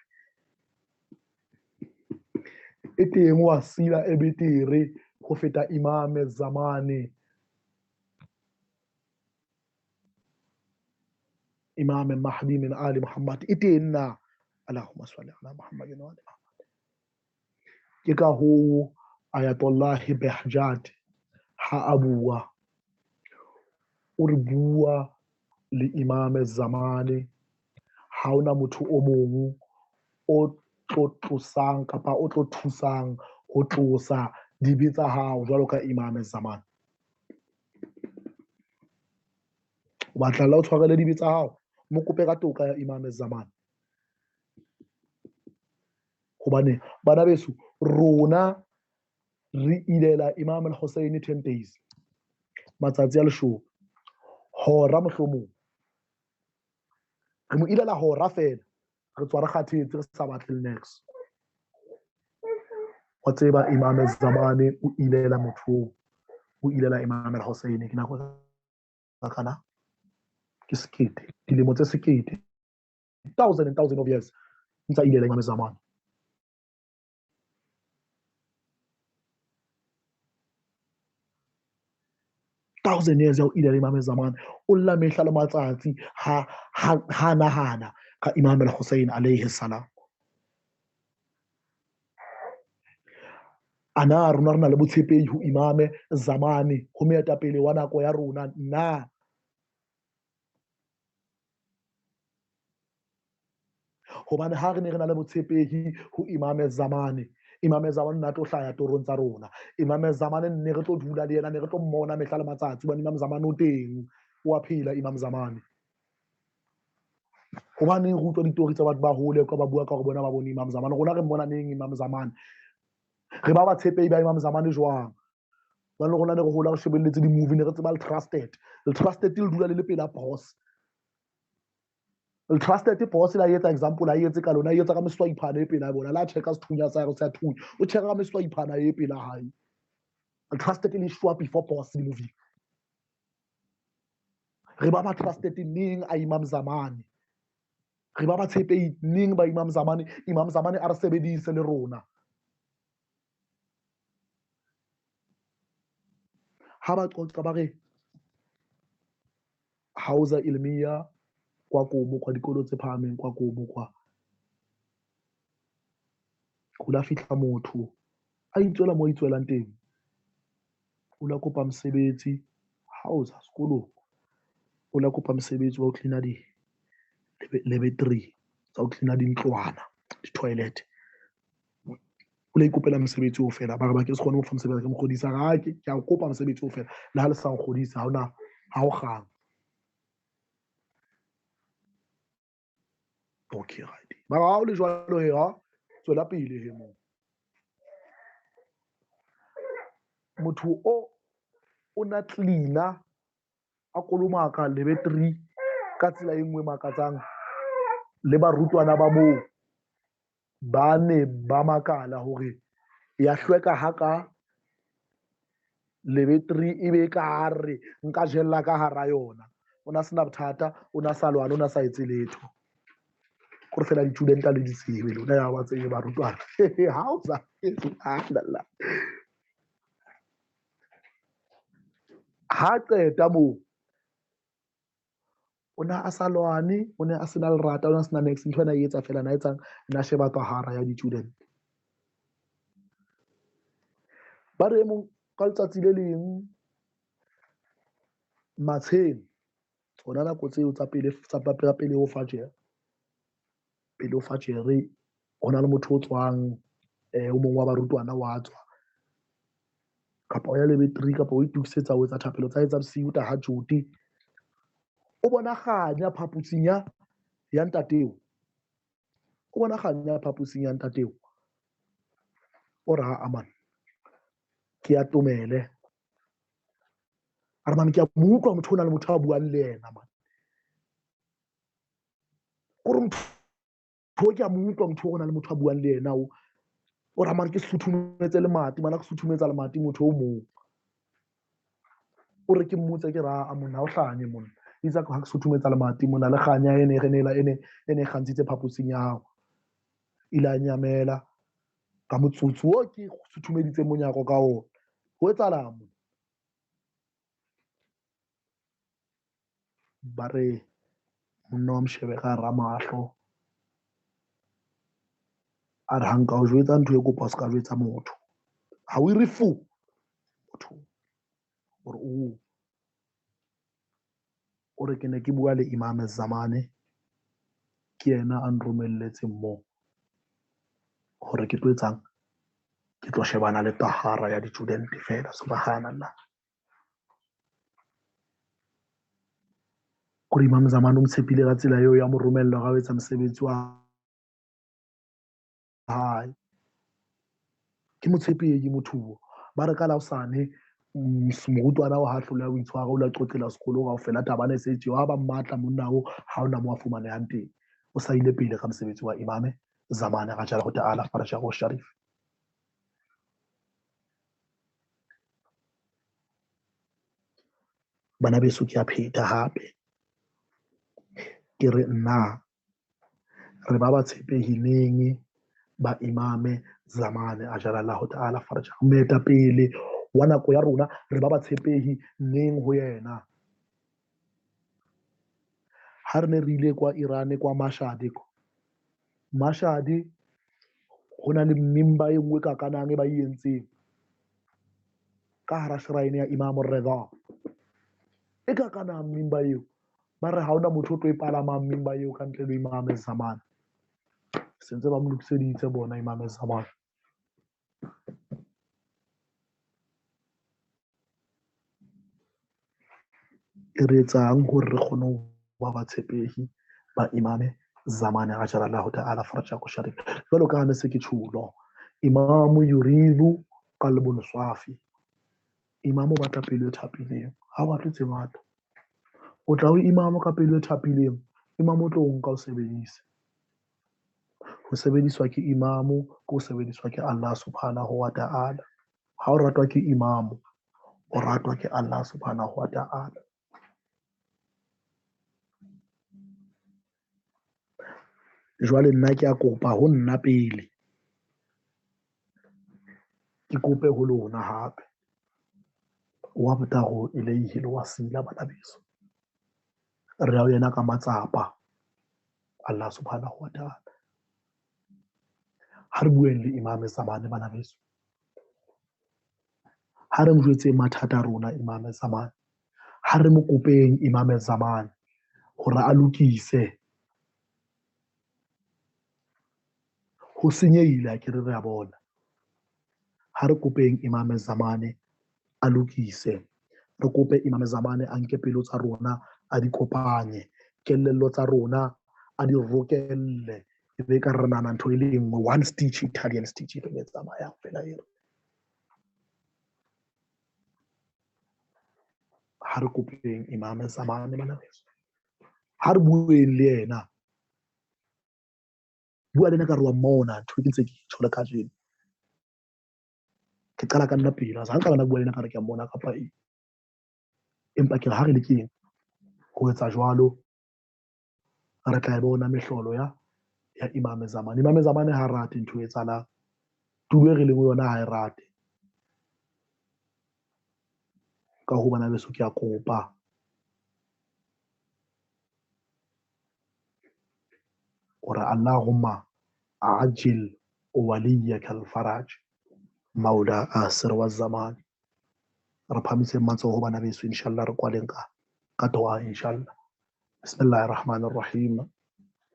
E teng wasila e betere ho feta Imam Zamani, Imam Mahdi min Ali Muhammad? E teng na? Allahumma salli ala Muhammadin wa ali Muhammad. Ke ka hoo Ayatollah Behjat ha a bua, o re bua le Imam Zamani, ha hona motho o mong o tlo tlosang kapa o tlo thusang ho tlosa dibe tsa hao jwalo ka Imam Zamani. O batla la o tshwarele dibe tsa hao, mo kope ka toka ya Imam Zamani. Hobane bana beso, rona re ilela Imam al-Hussein 10 days, matsatsi a leshome, hora mohlomong re mo ilela hora fela, re tswa re kgathetse, re sa batle next. Wa tseba Imam Zamani o ilela motho oo Ho ilela Imam al-Hussein ke nako e kana ke sekete, dilemo tse sekete, thousand and thousand of years ntsa ilela Imam Zamani. Thousand years ya ho ilela Imam Zamani, o lla mehla le matsatsi ha nahana ka Imam al-Hussein alayhi salam. Ana rona re na le botshepehi ho Imam Zamani, ho moetapele wa nako ya rona na? Hobane ha re ne re na le botshepehi ho Imam Zamani, Imam Zamani nna tlo hlaya torong tsa rona. Imam Zamani ne re tlo dula le yena, ne re tlo mmona mehla le matsatsi, hobane Imam Zamani o teng, o a phela Imam Zamani. Hobaneng re utlwa ditori tsa batho ba hole ka ba bua ka hore bona ba bone Imam Zamani, rona re mmona neng Imam Zamani? Re ba batshepehi ba Imam Zamani jwang? Hobane rona ne re hola re shebelletse di-movie, ne re tseba le trusted. Le trusted le dula le le pela boss. Le trusted boss la etsa example, a etse ka lona, a etsa ka meswaiphana e pela bona, la checka sethunya sa hae, se a thunya. O checka ka meswaiphana e pela hae. Le trusted le show up before boss di movie. Re ba trusted neng a Imam Zamani? Re ba tshepehi neng ba Imam Zamani? Imam Zamani a re sebedise le rona. Ha ba qoqa ba re Hausa Ilmiya kwa Kobo, kwa dikolo tse phahameng kwa Kobo kwa. Ho la fihla motho a itswela mo itswelang teng. O la kopa mosebetsi Hausa sekolong. O la kopa mosebetsi wa ho cleaner di lavatory tsa ho cleaner dintlwana, di-toilet. O la ikopela mosebetsi oo fela, ba re ba ke se kgone ho fa mosebetsi, ke mo kgodisa, ha ke a kopa mosebetsi oo fela, le ha le sa nkgodisa, ha hona, ha ho kgang. Okay, right. Mara ha o le jwalo he, ha tswela pele he moo. Motho o na cleaner a kolomaka lavatory ka tsela e nngwe e makatsang, le barutwana ba moo ba ne ba makala hore ya hlweka ha ka lavatory e be ka re nka jella ka hara yona. O na sena bothata, o na sa lwane, o na sa etse letho. Kore fela di-student le di tsebe, lona ya ba tsebe barutwana. Ha o sa, subhanallah. Ha qeta moo, o na a sa lwane, o ne a sena lerata, o ne a sena next, ntho ena e etsa fela, na etsang, na sheba tahara ya di-student. Ba re e mong ka letsatsi le leng matsheng, hona nako tseo tsa pele, tsa pele ho Fajr, pele ho Fajr, ho na le motho o tswang, o mong wa barutwana wa tswa, kapa o ya lavatory, kapa o itokisetsa ho etsa thapelo tsa hae tsa bosiu, tahajjud. O bona kganya phaposing ya ntateo. O bona kganya phaposing ya ntateo. O re, ha, aman, ke ya tomele. A re, man, ke a mo utlwa motho o na le motho a buang le yena, man. O re, motho ke a mo utlwa motho o na le motho a buang le yena o. O re, man, ke suthumetse lemati, man, ke suthumetsa lemati motho o mong. O re ke mmotse ke ra, a monna, ha o hlanye monna. Itse ha ke suthumetsa lemati mona, le kganya e ne re nela, e ne, e ne kgantshitse phaposing ya hao. Ile a nyamela ka motsotso o ke suthumeditse monyako ka ona. Ho etsahalang mona? Ba re monna wa moshebe ka hara mahlo. A re ha nka o jwetsa ntho e kopa o ska jwetsa motho. Ha o e re fu motho. O re o. O re ke ne ke bua le Imam Zamani, ke yena a nromelletseng moo hore ke tlo etsang, ke tlo shebana le tahara ya di-student fela, subhanallah. Kore Imam Zamani o mo tshepile ka tsela eo ya mo romella hore a etsa mosebetsi wa hae. Ke motshepehi motho oo. Ba re ka la hosane, morutwana wa ha hloleha ho itshwara, o la qoqela sekolo kaofela, taba ena e se tjeo. Ha ba mmatla monna oo, ha hona moo a fumanehang teng. O sa ile pele ka mosebetsi wa Imam Zamani Rajalahu Ta'ala Farajahu Sharif. Bana beso ke a pheta hape. Ke re nna re ba ba tshepehileng ba Imame Zamane ajalallahu ta'ala faraja. Moetapele wa nako ya rona, re ba ba tshepehi neng ho yena. Ha re ne re ile kwa Iran kwa Mashhad, Mashhad ho na le mimba e nngwe ka kanang e ba e entseng ka hara shrine ya Imam Reza. E ka kanang mimba eo, ba re ha hona motho o tlo e palamang mimba eo ka ntle le Imam Zamane. Se ntse ba mo lokiseditse bona Imam Zamane. E re etsang hore re kgone ho ba batshepehi ba Imame Zamane ajalallahu ta'ala farajahu sharif. Jwalo ka ha ne se ke tjhulo, Imamu yuridu qalbun safi. Imamu o batla pelo e thapileng, ha o batle tse ngata. O tla ho imamu ka pelo e thapileng, imamu o tlo o nka o sebedise. Ho sebediswa ke imamu ke ho sebediswa ke Allah subhanahu wa ta'ala. Ha o ratwa ke imamu, o ratwa ke Allah subhanahu wa ta'ala. Jwale nna ke a kopa ho nna pele, ke kope ho lona hape. Wabtagu ilayhi alwasila bana beso. Re ya ho yena ka matsapa Allah subhanahu wa ta'ala. Ha re bueng le Imam Zamane bana beso. Ha re mo jwetseng mathata a rona Imam Zamane. Ha re mo kopeng Imam Zamane hore a lokise. Ho senyehile ha ke re re a bona. Ha re kopeng Imam Zamane a lokise. Re kope Imam Zamane a nke pelo tsa rona a di kopanye, kelello tsa rona a di rokelle, e be ka re nahana ntho e le nngwe, one stitch, Italian stitch e tlo tsamayang fela eo. Ha re kopeng Imam Zamane bana beso. Ha re bueng le yena. Bua le nna ka re wa mmona, ntho e ke ntse ke tjho le kajeno. Ke qala ka nna pele, ha nka bana bua le nna ka re ke a mmona kapa eng. Empa ke re ha re lekeng ho etsa jwalo, re tla e bona mehlolo ya Imam Zamane. Imam Zamane ha rate ntho e etsahalang. Tulo e re leng ho yona ha e rate. Ka ho bana beso ke a kopa. Hore Allahumma ajil waliyaka al-faraj maula asir wa zaman. Re phamiseng matsoho bana beso, inshallah re kwaleng ka dua inshallah. Bismillahir Rahmanir Rahim.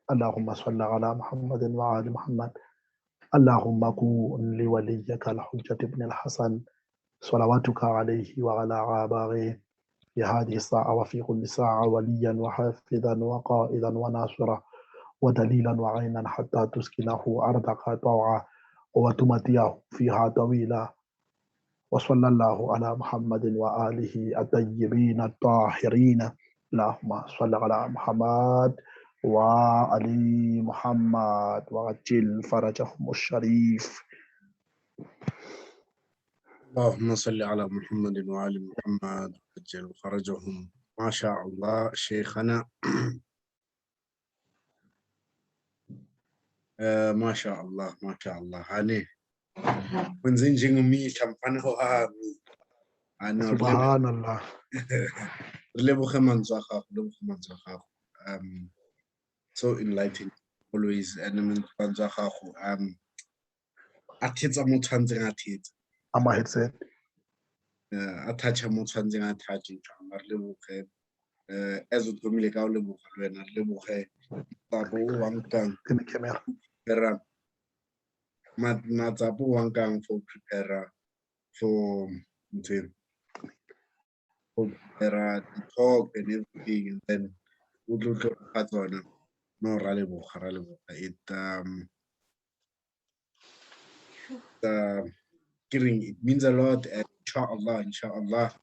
Allahumma salli ala Muhammadin wa ali Muhammad. Allahumma kun li waliyaka al-Hujjat ibn al-Hasan salawatuka alayhi wa ala abaihi fi hadhihi as-sa'a wa fi kulli sa'a waliyan wa hafizan wa qa'idan wa nasira wa dalilan wa 'aynan hatta tuskinahu ardaka taw'a wa tumatiyahu fiha tawila. Wa sallallahu ala Muhammadin wa alihi at-tayyibin at-tahirin. Allahumma salli ala Muhammad wa ali Muhammad wa ajil farajahum ash-sharif. Allahumma salli ala Muhammadin wa ali Muhammad wa ajil farajahum. Ma sha Allah, Shaykhana. Ma sha Allah, ma sha Allah. Hani wenze njengomihla mfana wami. Subhanallah. Re leboge mantswe a gago, leboge mantswe a gago. So enlightening always, and mantswe a gago a thetsa motho a ntseng a thetsa. Ama headset. A toucha motho a ntseng a touch, inshallah. Re leboge. As o thomile ka o leboga le wena, re leboge matsapa o wa nkang. Ke me camera. Prepare matsapa o wa nkang for prepare for ntho for prepare the talk and everything, and then o tlo tlo fa tsona. No, ra leboga, ra leboga. It it means a lot, and inshallah, inshallah,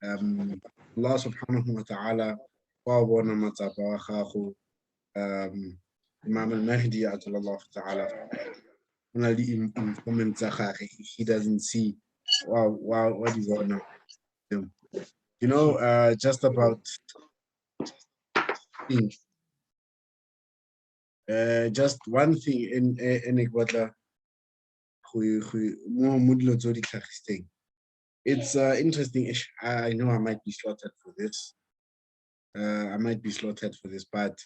Allah subhanahu wa ta'ala wa bona matsapa wa gago, Imam al-Mahdi ajalallahu ta'ala o na le informants tsa gagwe, he doesn't see wa di bona. You know, just about things. Just one thing in in batla mo dilo tse di tlhagisitseng. It's interesting. I know I might be slaughtered for this. I might be slaughtered for this, but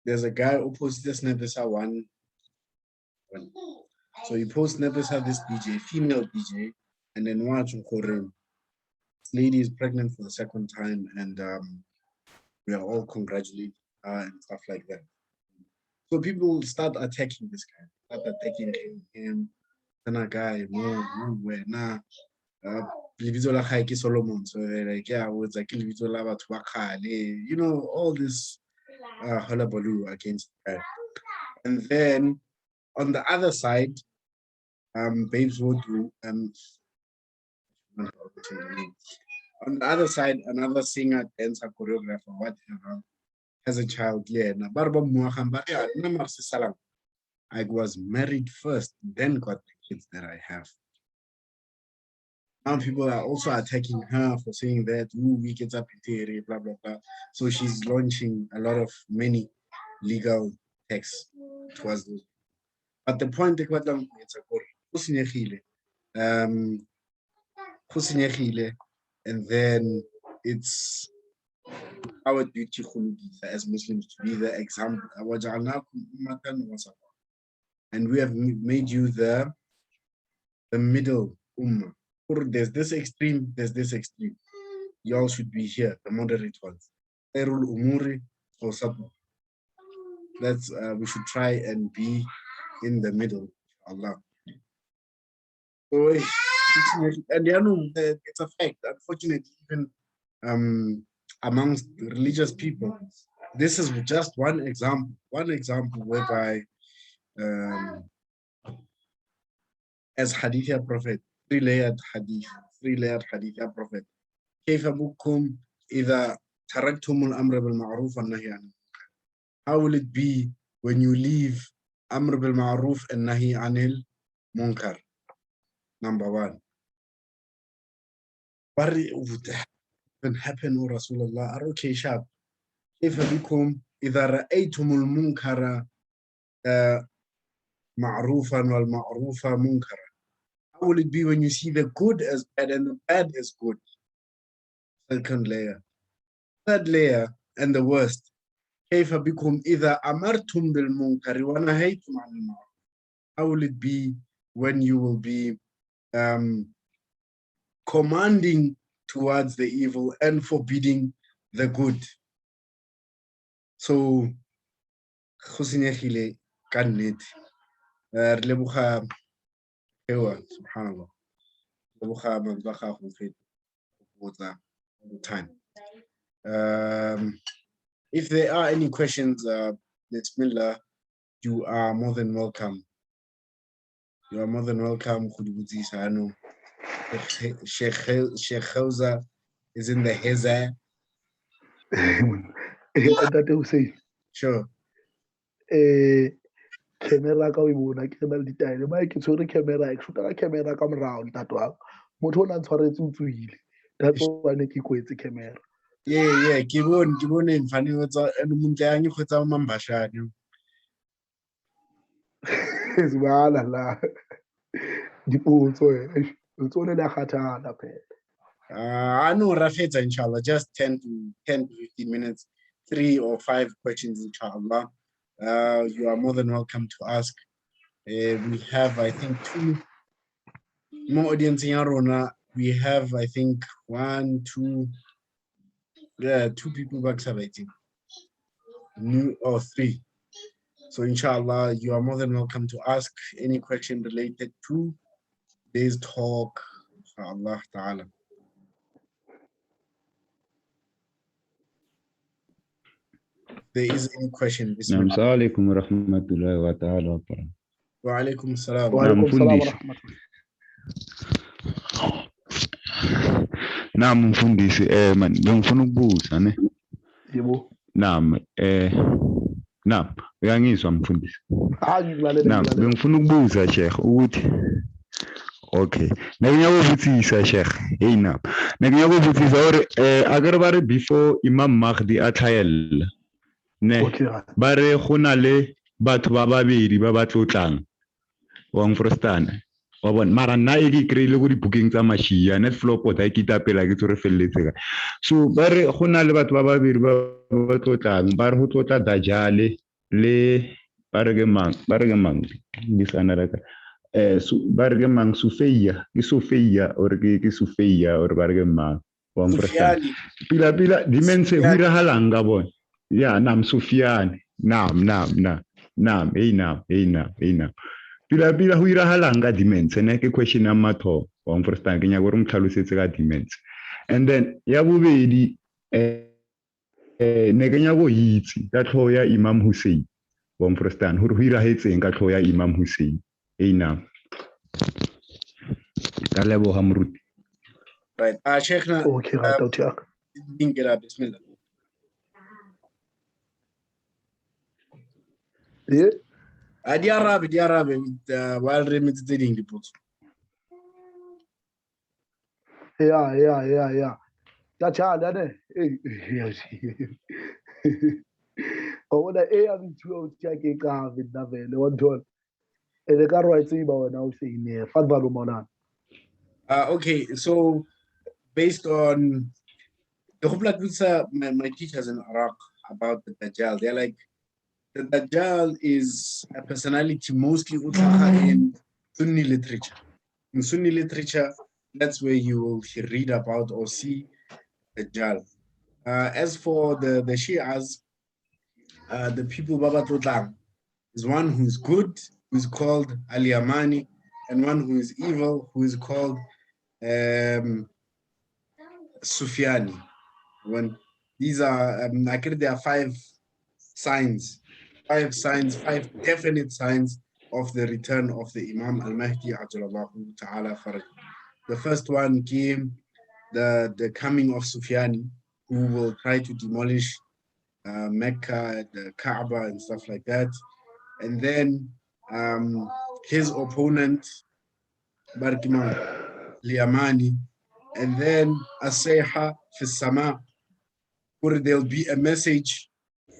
there's a guy who posted snippet one. So he posts snippets of this DJ, female DJ, and then watch this lady is pregnant for the second time, and we are all congratulating her and stuff like that. So people start attacking this guy, start attacking him. Then a guy, wena, lebitso la gae ke Solomon. So they're like, yeah, it's like lebitso la batho ba kgale. You know, all this hullabaloo against the guy. And then on the other side, Babes Wodu, on the other side, another singer, dancer, choreographer, whatever, has a child. Yeah, I was married first, then got the kids that I have. Now people are also attacking her for saying that, ooh, we get up in blah, blah, blah. So she's launching a lot of many legal texts towards those. But the point and then it's our duty as Muslims to be the example. And we have made you the middle ummah. There's this extreme, there's this extreme. Y'all should be here, the moderate ones. That's we should try and be in the middle, Allah. So, and you know, it's a fact. Unfortunately, even amongst religious people, this is just one example. One example whereby, as Hadith Prophet, three-layered hadith Prophet. كيف بكم إذا تركتم الأمر بالمعروف والنهي عن المنكر? How will it be when you leave أمر بالمعروف and نهي عن المنكر? Number one. What would happen, O Rasulullah? Okay, sharp. كيف بكم إذا رأيتم المنكر معروفا والمعروف منكرا? How will it be when you see the good as bad and the bad as good? Second layer. Third layer, and the worst. كيف بكم إذا أمرتم بالمنكر ونهيتم عن المعروف? How will it be when you will be commanding towards the evil and forbidding the good? So, go senyegile ka nnete. Re leboga ewa, subhanallah. Leboga mantswe a gago botsa all the time. If there are any questions, Bismillah, you are more than welcome. You are more than welcome. Sheikh Khauza is in the heza. Sure. Camera ka o bona ke na le ditaele ba ke tshwere camera ke shoot ka camera ka morao ntate wa motho o na ntshwaretse o tswile. That's why ne ke kwetse camera. Yeah, ke bone mfane o tsa ene montle yang kgotsa mambashane. Subhanallah. Dipotso tsone le kgathala phela. I know rafetsa inshallah, just 10 to 15 minutes, 3 or 5 questions inshallah. You are more than welcome to ask. We have, I think, 2 more audience in Arona. We have, I think, 1, 2, yeah, 2 people back, I think, new or 3. So inshallah, you are more than welcome to ask any question related to today's talk, inshallah ta'ala. There is any question. Assalamu alaikum wa rahmatullahi wa ta'ala wa barakatuh. Wa alaikum salam. Wa alaikum salam wa rahmatullahi. Naam mfundisi, man ngifuna ukubuza ne. Yebo. Naam, naam, uyangizwa mfundisi? Hayi ngikulalela. Naam, bengifuna ukubuza Sheikh ukuthi Okay. Ne ke nyaka go botsisa Sheikh. Hey na. Ne ke nyaka go botsisa hore a ke re ba re before Imam Mahdi a tlhaella. Ne. Ba re go na le batho ba babedi ba ba tlotlang. Wa nfrostana. Wa bona mara nna e ke kry-ile ko dibukeng tsa Mashia net flopot ha ke itapela ke tsore felletse ka. So ba re go na le batho ba babedi ba ba tlotlang, ba re go tlotla Dajjal le ba re ke mang, this another guy. Ba re ke mang, Sufeya, ke Sufeya or ke Sufeya or ba re ke mang, wa nfrostana. Pila pila dimense ho irahalang ka bona. Ya nam Sufiane, nam nam nam nam hey nam hey nam hey nam. Pila pila ho irahalang ka demons ne ke question ya mathomo wa nfrostana ke nyaka gore mtlhalosetse ka demons. And then ya bobedi ne ke nyaka go itse ka tlhogo ya Imam Hussein wa nfrostana gore ho irahetseng ka tlhogo ya Imam Hussein. Hey nam. Ka leboga moruti. Right. Sheikhna. Okay, right. Bismillah. Yeah. Di arabe while re metse tse ding dipotso. Yeah. Tjhala ne. O bona e ya bithuwa o tja ke ka nna vele wa nthola. Ene ka rwa tseba wena o se fadalo mona. Okay, so based on the Khubla my teachers in Iraq about the Dajjal, they're like, the Dajjal is a personality mostly in Sunni literature. In Sunni literature, that's where you will read about or see Dajjal. As for the Shias, the people Baba Tlotlang is one who is good, who is called Al-Yamani, and one who is evil, who is called Sufyani. When these are, I think there are five signs. 5 signs, 5 definite signs of the return of the Imam Al-Mahdi ajalallahu ta'ala faraj. The first one came the coming of Sufyani, who will try to demolish Mecca, the Kaaba and stuff like that. And then his opponent, Barkiman Liyamani, and then As-Sayha fi Sama, where there'll be a message.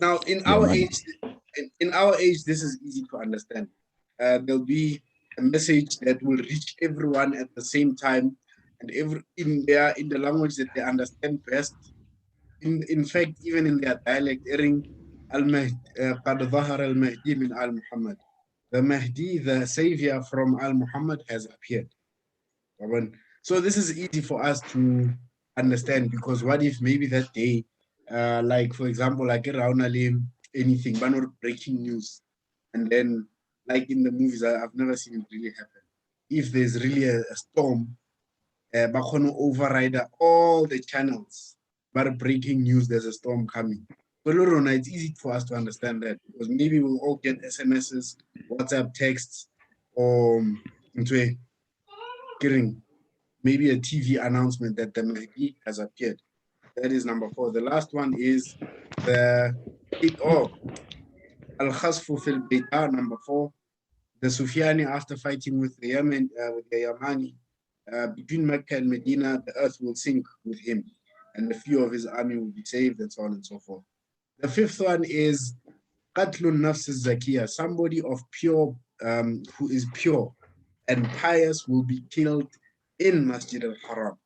Now in our age, in our age, this is easy to understand. There'll be a message that will reach everyone at the same time, and every in the language that they understand best. In fact, even in their dialect, al-Mahdi, qad dhahara al-Mahdi min al-Muhammad. The Mahdi, the savior from al-Muhammad, has appeared. So this is easy for us to understand, because what if maybe that day, like for example, like anything, but not breaking news, and then like in the movies, I've never seen it really happen. If there's really a storm, override all the channels, but breaking news, there's a storm coming. So Lorona, it's easy for us to understand that, because maybe we'll all get SMSs, WhatsApp texts, or into maybe a TV announcement that the Mahdi has appeared. That is number 4. The last one is the Al-Khasfu fil Bayda, number 4. The Sufyani, after fighting with the Yemen, with the Yamani, between Mecca and Medina, the earth will sink with him, and a few of his army will be saved, and so on and so forth. The 5th one is Qatlun Nafs al-Zakiyah, somebody of pure, who is pure and pious, will be killed in Masjid al-Haram.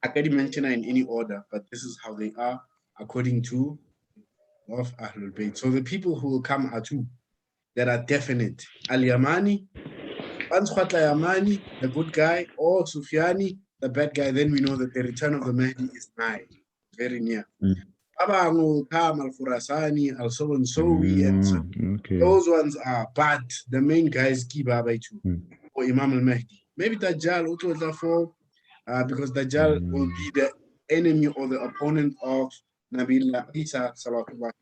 I can't mention in any order, but this is how they are according to of Ahlul Bayt. So the people who will come are 2 that are definite. Al-Yamani, Yamani, the good guy, or Sufyani, the bad guy. Then we know that the return of the Mahdi is nigh, very near. Baba will come, Al-Khurasani, Al-So-and-So, and so. Okay. Those ones are bad. The main guys, Ki Baba too, or Imam Al-Mahdi. Maybe Dajjal, because Dajjal will be the enemy or the opponent of Nabi Isa sallallahu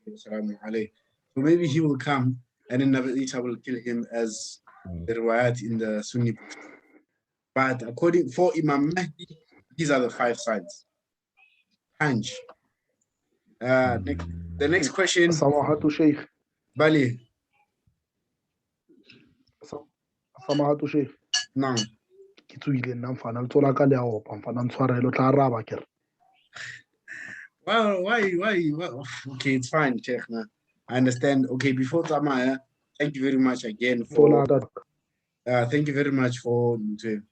alayhi. So maybe he will come, and then Nabi Isa will kill him, as the riwayat in the Sunni books. But according for Imam Mahdi, these are the 5 signs. Punch. The next question. Samahatu Sheikh. Bali. Samahatu Sheikh. No. Ke tsohile nna mfana, letsoho la ka le a opa mfana, ntshwarele, o tla araba ke re. Well, why? Okay, it's fine, Sheikh. I understand. Okay, before Tamaya, thank you very much again for thank you very much for your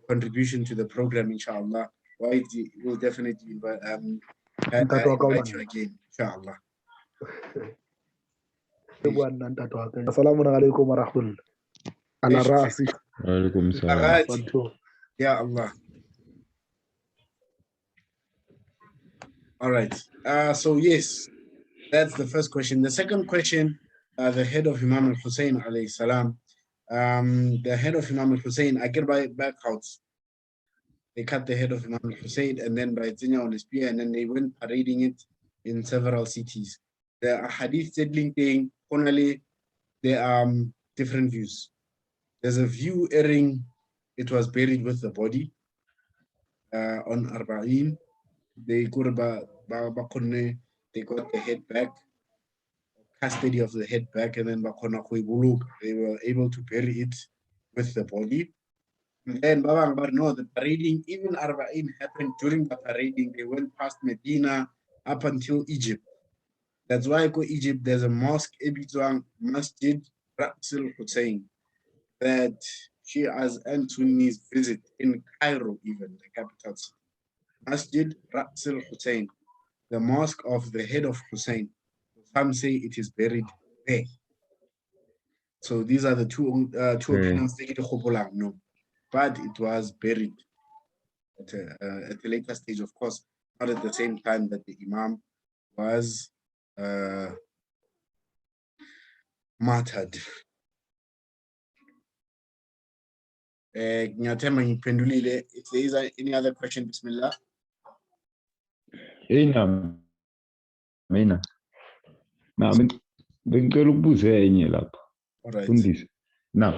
contribution to the program, inshallah. Why we'll definitely invite you again, inshallah. Assalamu alaikum wa rahmatullah. Ala rasi. Wa alaikum salam. Ya Allah. All right. So yes, that's the first question. The second question, the head of Imam al-Hussein alayhi salam, the head of Imam al-Hussein, I get by back out. They cut the head of Imam al-Hussein and then by Zinya on his spear, and then they went parading it in several cities. The hadith settling thing, only there are different views. There's a view erring it was buried with the body on Arba'in. They got the head back, custody of the head back, and then they were able to bury it with the body. And then no, the parading, even Arba'in happened during the parading. They went past Medina up until Egypt. That's why go Egypt, there's a mosque, Masjid Ra'sul Hussein, that Shias and Sunnis visit in Cairo, even the capital city. Masjid Ra'sul Hussein, the mosque of the head of Hussein. Some say it is buried there. So these are the two opinions. No, but it was buried at a later stage, of course, not at the same time that the Imam was martyred. If there is any other question, Bismillah. Mina. Na bengicela ukubuza enye lapha. Fundisi. Na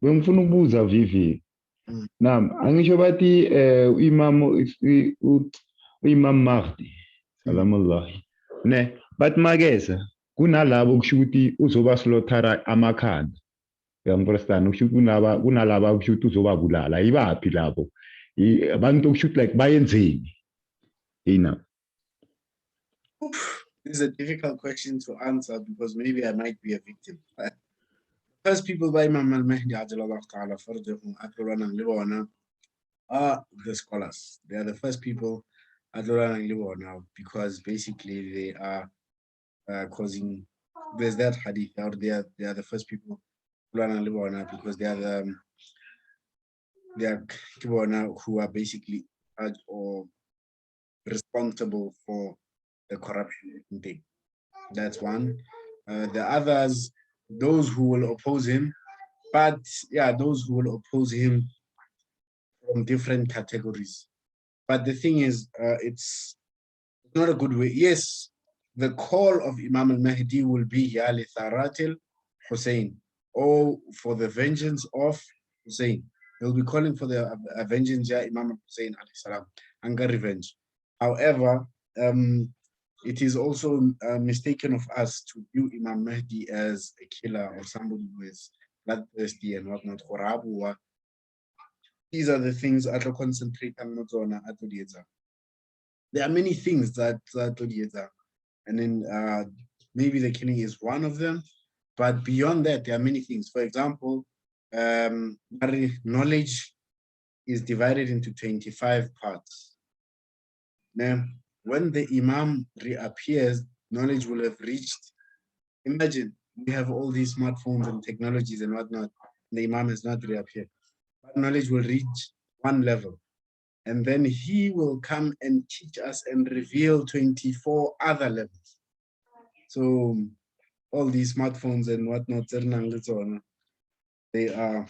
bengifuna ukubuza Vivi. Naam, angisho bathi uImam Mahdi salamullahi. Ne, bathi makeza kunalabo kusho ukuthi uzoba slaughter amakhanda. Uyangifundisa kusho ukuthi kunalaba kusho ukuthi uzobabulala. Ibaphi labo? Abantu kusho ukuthi like bayenzeni? Ina. This is a difficult question to answer because maybe I might be a victim. First people by Imam al-Mahdi ajalallahu ta'ala farjahum atlulanang libona are the scholars. They are the first people atlulanang libona because basically they are causing, there's that hadith out there, they are the first people atlulanang libona because they are the who are basically or responsible for the corruption thing. That's one. The others, those who will oppose him, but yeah, those who will oppose him from different categories. But the thing is, it's not a good way. Yes, the call of Imam al-Mahdi will be Ya li Tharatil Hussein, or for the vengeance of Hussein. He'll be calling for the vengeance, Ya Imam Hussein alayhi salam, anger revenge. However, it is also mistaken of us to view Imam Mahdi as a killer or somebody who is bloodthirsty and whatnot. These are the things I will concentrate on. There are many things that, and then maybe the killing is one of them, but beyond that, there are many things. For example, knowledge is divided into 25 parts. Now, when the Imam reappears, knowledge will have reached. Imagine we have all these smartphones and technologies and whatnot, and the Imam has not reappeared. But knowledge will reach one level. And then he will come and teach us and reveal 24 other levels. So all these smartphones and whatnot, they are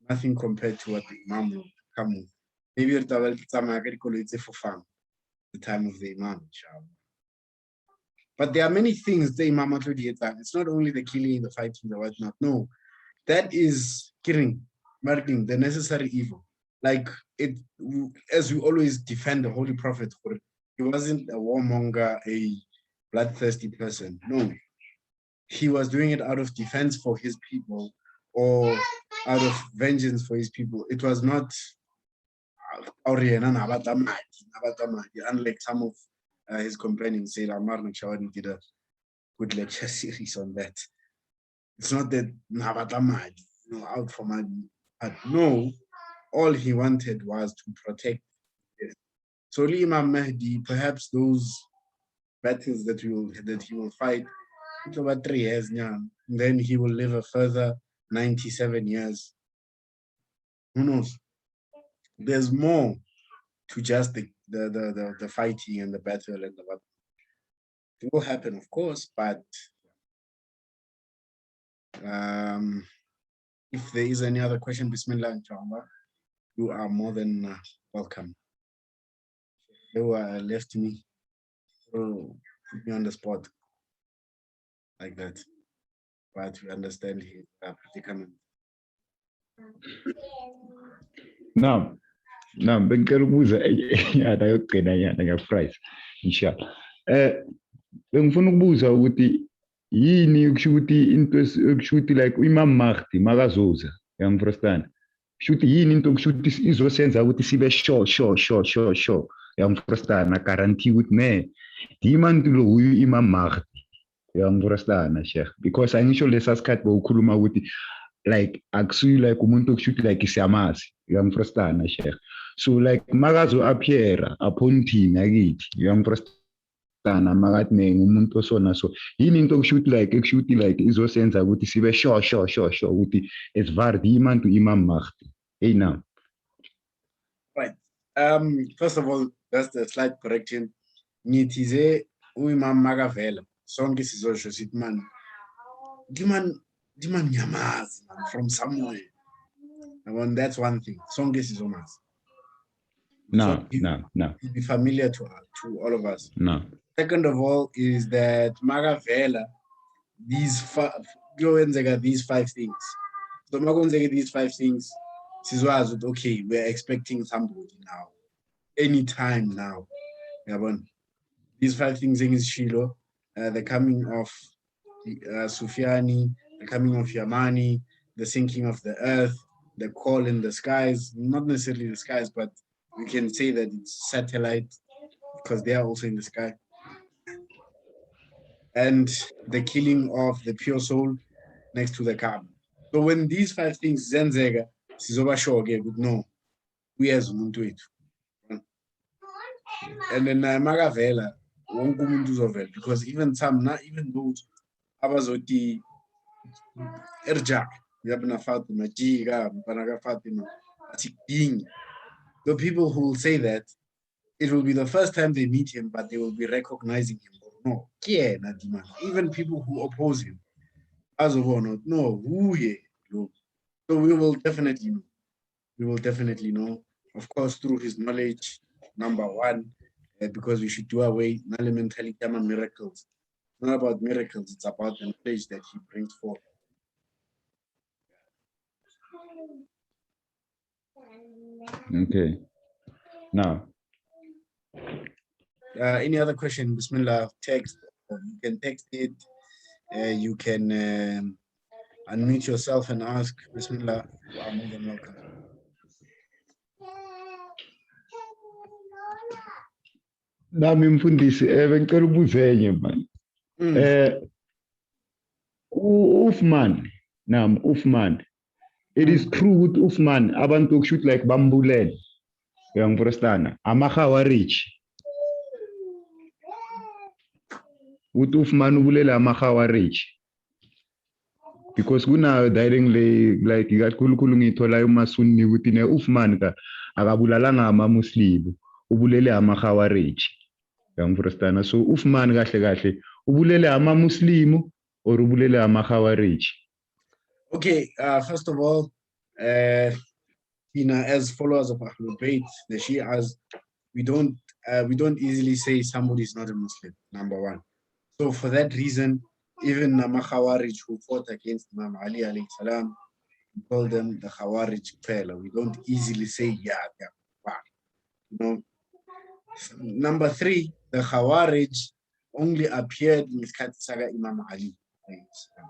nothing compared to what the Imam will come with. Maybe the time of the Imam, inshallah. But there are many things the Imam did. It's not only the killing, the fighting, the whatnot. No, that is killing, marking the necessary evil. Like it, as we always defend the Holy Prophet, he wasn't a warmonger, a bloodthirsty person. No, he was doing it out of defense for his people or out of vengeance for his people. It was not unlike some of his companions said. Ammar Nakshawani did a good lecture series on that. It's not that you know, out for money, but no, all he wanted was to protect. So Imam Mahdi, perhaps those battles that he will fight, it's about 3 years now. And then he will live a further 97 years. Who knows? There's more to just the fighting and the battle and the what. It will happen, of course, but if there is any other question, Bismillah, inshallah, you are more than welcome. You left me, so put me on the spot like that, but we understand his predicament. No, no, bengicela ukubuza yana yokugcina yana nge-price inshallah. Bengifuna ukubuza ukuthi yini kusho ukuthi into kusho ukuthi like uImam Mahdi makazoza, uyangifrustana? Kusho ukuthi yini into kusho ukuthi izosenza ukuthi sibe sure uyangifrustana, guarantee ukuthi ne dimantu lo uyu Imam Mahdi, uyangifrustana Sheikh? Because angisho lesa sikhathi bowukhuluma ukuthi like akusuyi like umuntu okusho ukuthi like siyamazi, uyangifrustana Sheikh? So like makazo appear upon thina kithi, uyangifrustana, makathi ne ngumuntu osona, so yini into okusho ukuthi like ekusho ukuthi like izosenza ukuthi sibe sure ukuthi it's vardi imantu Imam Mahdi. Hey now. Right. First of all, just a slight correction. Ngithize uImam makavela sonke sizosho sithi man diman ngiyamazi man from somewhere. I mean, that's one thing. Sonke sizomazi. No, so no. He'll be familiar to all of us. No. Second of all is that makavela these five things. So makwenzeka these five things, sizwazi okay, we're expecting somebody now. Anytime now. These five things in Shilo, the coming of Sufyani, the coming of Yamani, the sinking of the earth, the call in the skies, not necessarily the skies, but we can say that it's satellite because they are also in the sky. And the killing of the pure soul next to the Kaaba. So when these five things zenzeka, sizoba sure ke ukuthi no, uyeza umuntu wethu. And then makavela wonke umuntu uzovela, because even some, not even those abazoti irja yabna Fatima jika mfana ka Fatima asikudingi. The people who will say that, it will be the first time they meet him, but they will be recognizing him. No, even people who oppose him, no, so we will definitely know. We will definitely know, of course, through his knowledge, number one, because we should do away mentality miracles. It's not about miracles, it's about the knowledge that he brings forth. Okay. Now, any other question? Bismillah, text. You can text it. You can unmute yourself and ask. Bismillah, you are more than welcome. Nami mfundisi, bengicela ukubuza enye man. Uthman, nam Uthman. It is true with Uthman, abantu okusho like bambulele. Uyangifrustana. AmaKhawarij. Uthi Uthman ubulele amaKhawarij. Because kuna dialing le like kakhulukhulu ngithola umaSunni ukuthi ne Uthman ka akabulalanga amaMuslim, ubulele amaKhawarij. Uyangifrustana. So Uthman kahle kahle ubulele amaMuslim or ubulele amaKhawarij. Okay, first of all, as followers of Ahlul Bayt, the Shias, we don't easily say somebody is not a Muslim, number one. So for that reason, even the Khawarij who fought against Imam Ali alayhi salam, we call them the Khawarij Pela. We don't easily say, yeah, they're bad. You know. Number three, the Khawarij only appeared in Saga Imam Ali alayhi salam.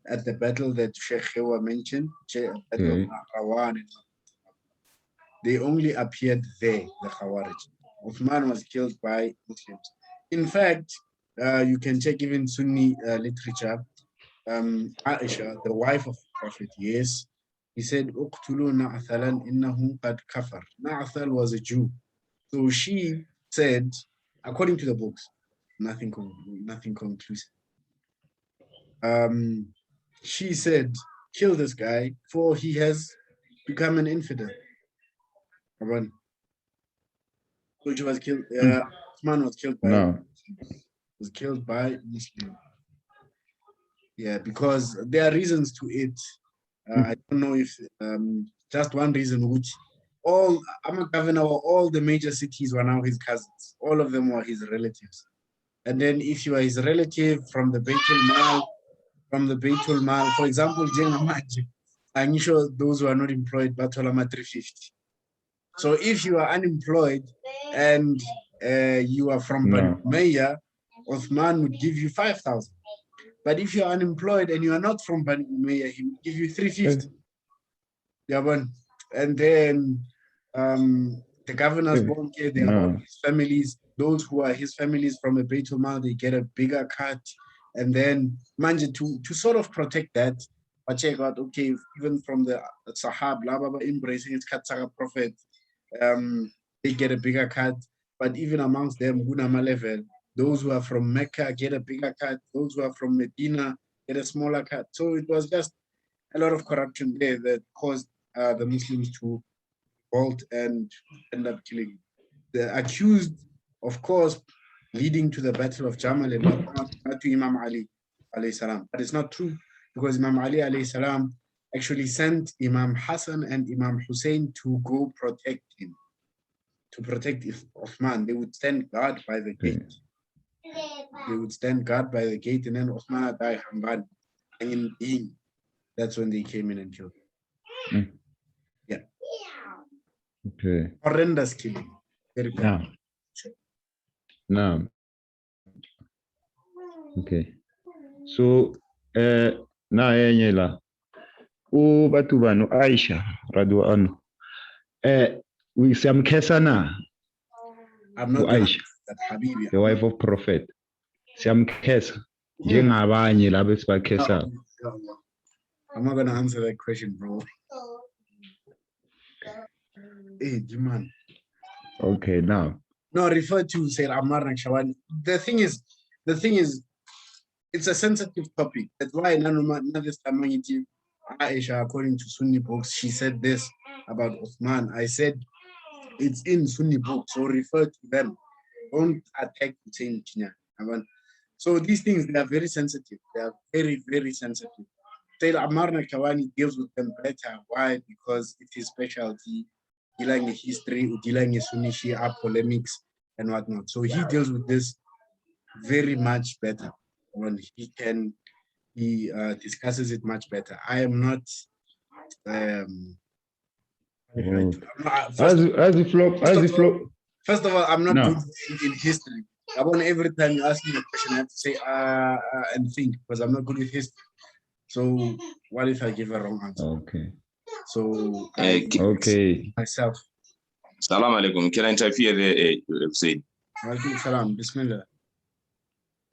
at the battle that Sheikh Hewa mentioned, Battle of Nahrawan. They only appeared there, the Khawarij. Uthman was killed by Muslims. In fact, you can check even Sunni literature. Aisha, the wife of the Prophet, yes, he said, Uqtulu Na'thalan innahu qad kafar. Na'thal was a Jew. So she said, according to the books, nothing conclusive. She said, kill this guy, for he has become an infidel. So she was killed. Uthman was killed by was killed by Muslim. Yeah, because there are reasons to it. I don't know if just one reason, which all I'm a governor, all the major cities were now his cousins. All of them were his relatives. And then if you are his relative from the Baitul Mal, for example, I'm sure those who are not employed, Batolama 350. So if you are unemployed and you are from Bani Umayya, Uthman would give you 5,000. But if you are unemployed and you are not from Bani Umayya, he would give you 350. Yeah, and then the governors won't care. They are all his families. Those who are his families from the Baitul Mal, they get a bigger cut. And then manje to sort of protect that, but check out, okay, even from the Sahab, blah, blah, blah, embracing his Katsara Prophet, they get a bigger cut. But even amongst them, Gunama level, those who are from Mecca get a bigger cut, those who are from Medina get a smaller cut. So it was just a lot of corruption there that caused the Muslims to revolt and end up killing the accused, of course, leading to the Battle of Jamal and not to Imam Ali alayhi salam. But it's not true, because Imam Ali alayhi salam actually sent Imam Hassan and Imam Hussein to go protect him, to protect Uthman. They would stand guard by the gate. They would stand guard by the gate, and then Uthman died. And that's when they came in and killed him. Yeah. Okay. Horrendous killing. Very bad. Yeah. No. Okay. So, na enye la. U batu banu Aisha radhiallahu anhu. Siyamkhesa na? I'm not Aisha, that Habibi, the wife of Prophet. Siyamkhesa njengabanye labo esibakhesa. I'm not gonna answer that question, bro. Hey, man. Okay, now. No, refer to Sayyid Ammar Nakshawani. The thing is, it's a sensitive topic. That's why Aisha, according to Sunni books, she said this about Uthman. I said it's in Sunni books, so refer to them. Don't attack Hussein. So these things, they are very sensitive. They are very, very sensitive. Sayyid Ammar Nakshawani deals with them better. Why? Because it's his specialty. Dealing with history, dealing with Sunni Shia polemics and whatnot. So he deals with this very much better. When he discusses it much better. I am not. First of all, I'm not good in history. I want every time you ask me a question, I have to say and think, because I'm not good with history. So what if I give a wrong answer? Okay. So okay. Myself. Salam alaikum. Can I interfere there, Hussein? Alaikum salam. Bismillah.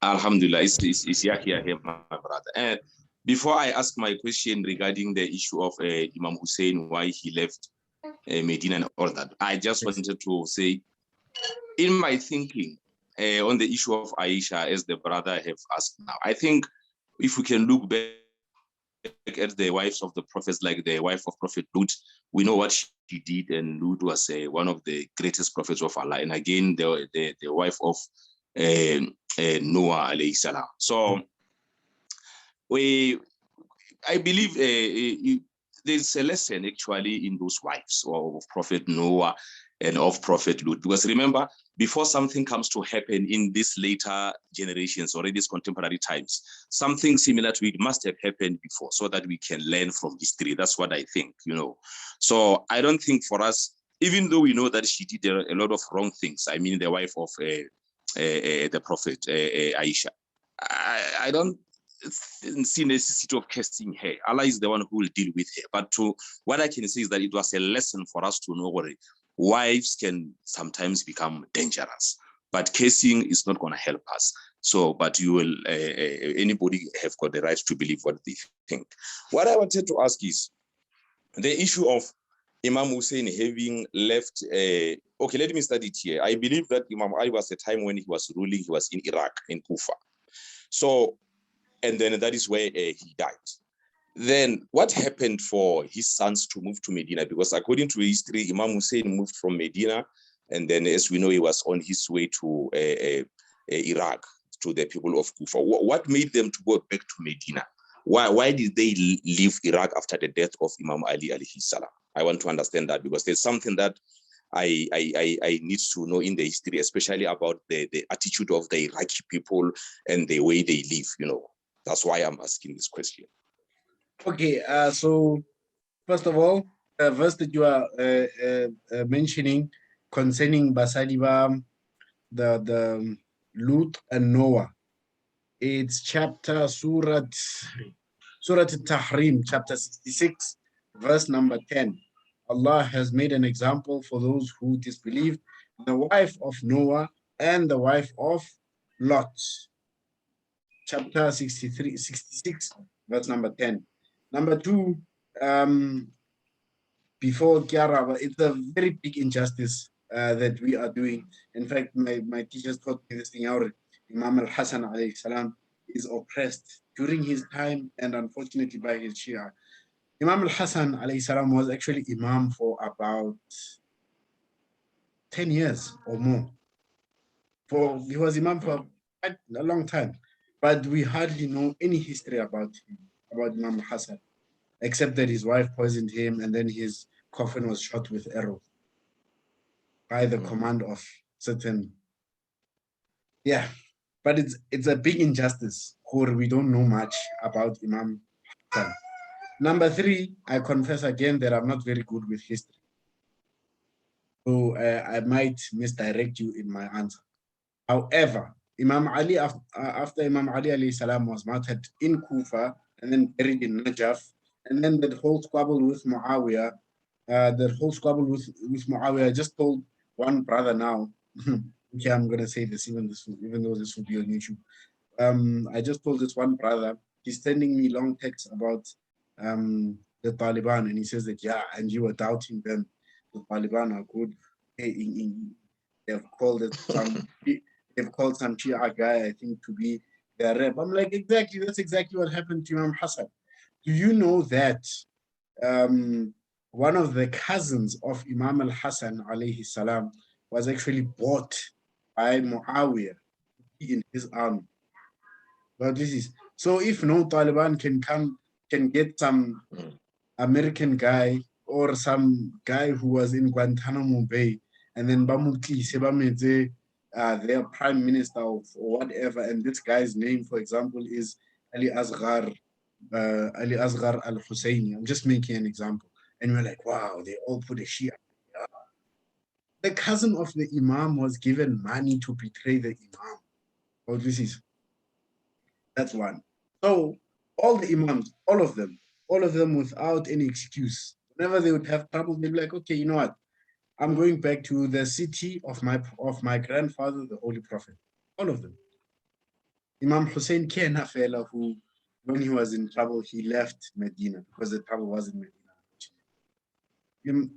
Alhamdulillah. It's Yahya here, my brother. And before I ask my question regarding the issue of Imam Hussein, why he left Medina and all that, I just wanted to say, in my thinking on the issue of Aisha, as the brother have asked now, I think if we can look back at the wives of the prophets, like the wife of Prophet Lut, we know what she did, and Lut was one of the greatest prophets of Allah, and again the wife of Noah alayhi salam. So I believe there's a lesson actually in those wives of Prophet Noah and of Prophet Lut, because remember, before something comes to happen in these later generations or in these contemporary times, something similar to it must have happened before, so that we can learn from history. That's what I think, you know. So I don't think for us, even though we know that she did a lot of wrong things, I mean, the wife of the Prophet, Aisha, I don't see necessity of cursing her. Allah is the one who will deal with her. But what I can say is that it was a lesson for us to know what wives can sometimes become dangerous, but cursing is not going to help us. So, but you will, anybody have got the right to believe what they think. What I wanted to ask is the issue of Imam Hussein having left, okay, let me start it here. I believe that Imam Ali was a time when he was ruling, he was in Iraq, in Kufa. So, and then that is where he died. Then what happened for his sons to move to Medina? Because according to history, Imam Hussein moved from Medina, and then as we know, he was on his way to Iraq, to the people of Kufa. What made them to go back to Medina? Why did they leave Iraq after the death of Imam Ali alayhi salam? I want to understand that, because there's something that I need to know in the history, especially about the attitude of the Iraqi people and the way they live, you know. That's why I'm asking this question. Okay, so first of all, the verse that you are mentioning concerning Basadiba, the Lut and Noah, it's chapter Surat Tahrim, chapter 66, verse number 10. Allah has made an example for those who disbelieved, the wife of Noah and the wife of Lot. Chapter 66, verse number 10. Number two, before Kiara, it's a very big injustice that we are doing. In fact, my teachers taught me this thing out. Imam al-Hassan alayhi salam is oppressed during his time and unfortunately by his Shia. Imam al-Hassan alayhi salam was actually Imam for about 10 years or more. He was Imam for quite a long time, but we hardly know any history about him, about Imam al-Hassan, except that his wife poisoned him and then his coffin was shot with arrows by the command of certain. Yeah, but it's a big injustice, or we don't know much about Imam Hassan. Number three, I confess again that I'm not very good with history. So I might misdirect you in my answer. However, Imam Ali, after Imam Ali alayhi salam was martyred in Kufa and then buried in Najaf, and then that whole squabble with Muawiyah, I just told one brother now, okay, I'm gonna say this even though this will be on YouTube. I just told this one brother, he's sending me long texts about the Taliban, and he says that, yeah, and you were doubting them. The Taliban are good. They've called it some, they've called some Shia guy, I think, to be their rep. I'm like, exactly, that's exactly what happened to Imam Hassan. Do you know that one of the cousins of Imam al-Hassan alayhi salam was actually bought by Muawiyah in his army? Well, this is so if no Taliban can come, can get some American guy or some guy who was in Guantanamo Bay, and then Bamutli their prime minister or whatever, and this guy's name, for example, is Ali Asghar al-Husseini. I'm just making an example. And we're like, wow, they all put a Shia. The cousin of the Imam was given money to betray the Imam. Oh, this is, that's one. So all the Imams, all of them without any excuse, whenever they would have trouble, they'd be like, okay, you know what? I'm going back to the city of my grandfather, the Holy Prophet. All of them. Imam Hussein Kenafela, who, when he was in trouble, he left Medina because the trouble was in Medina.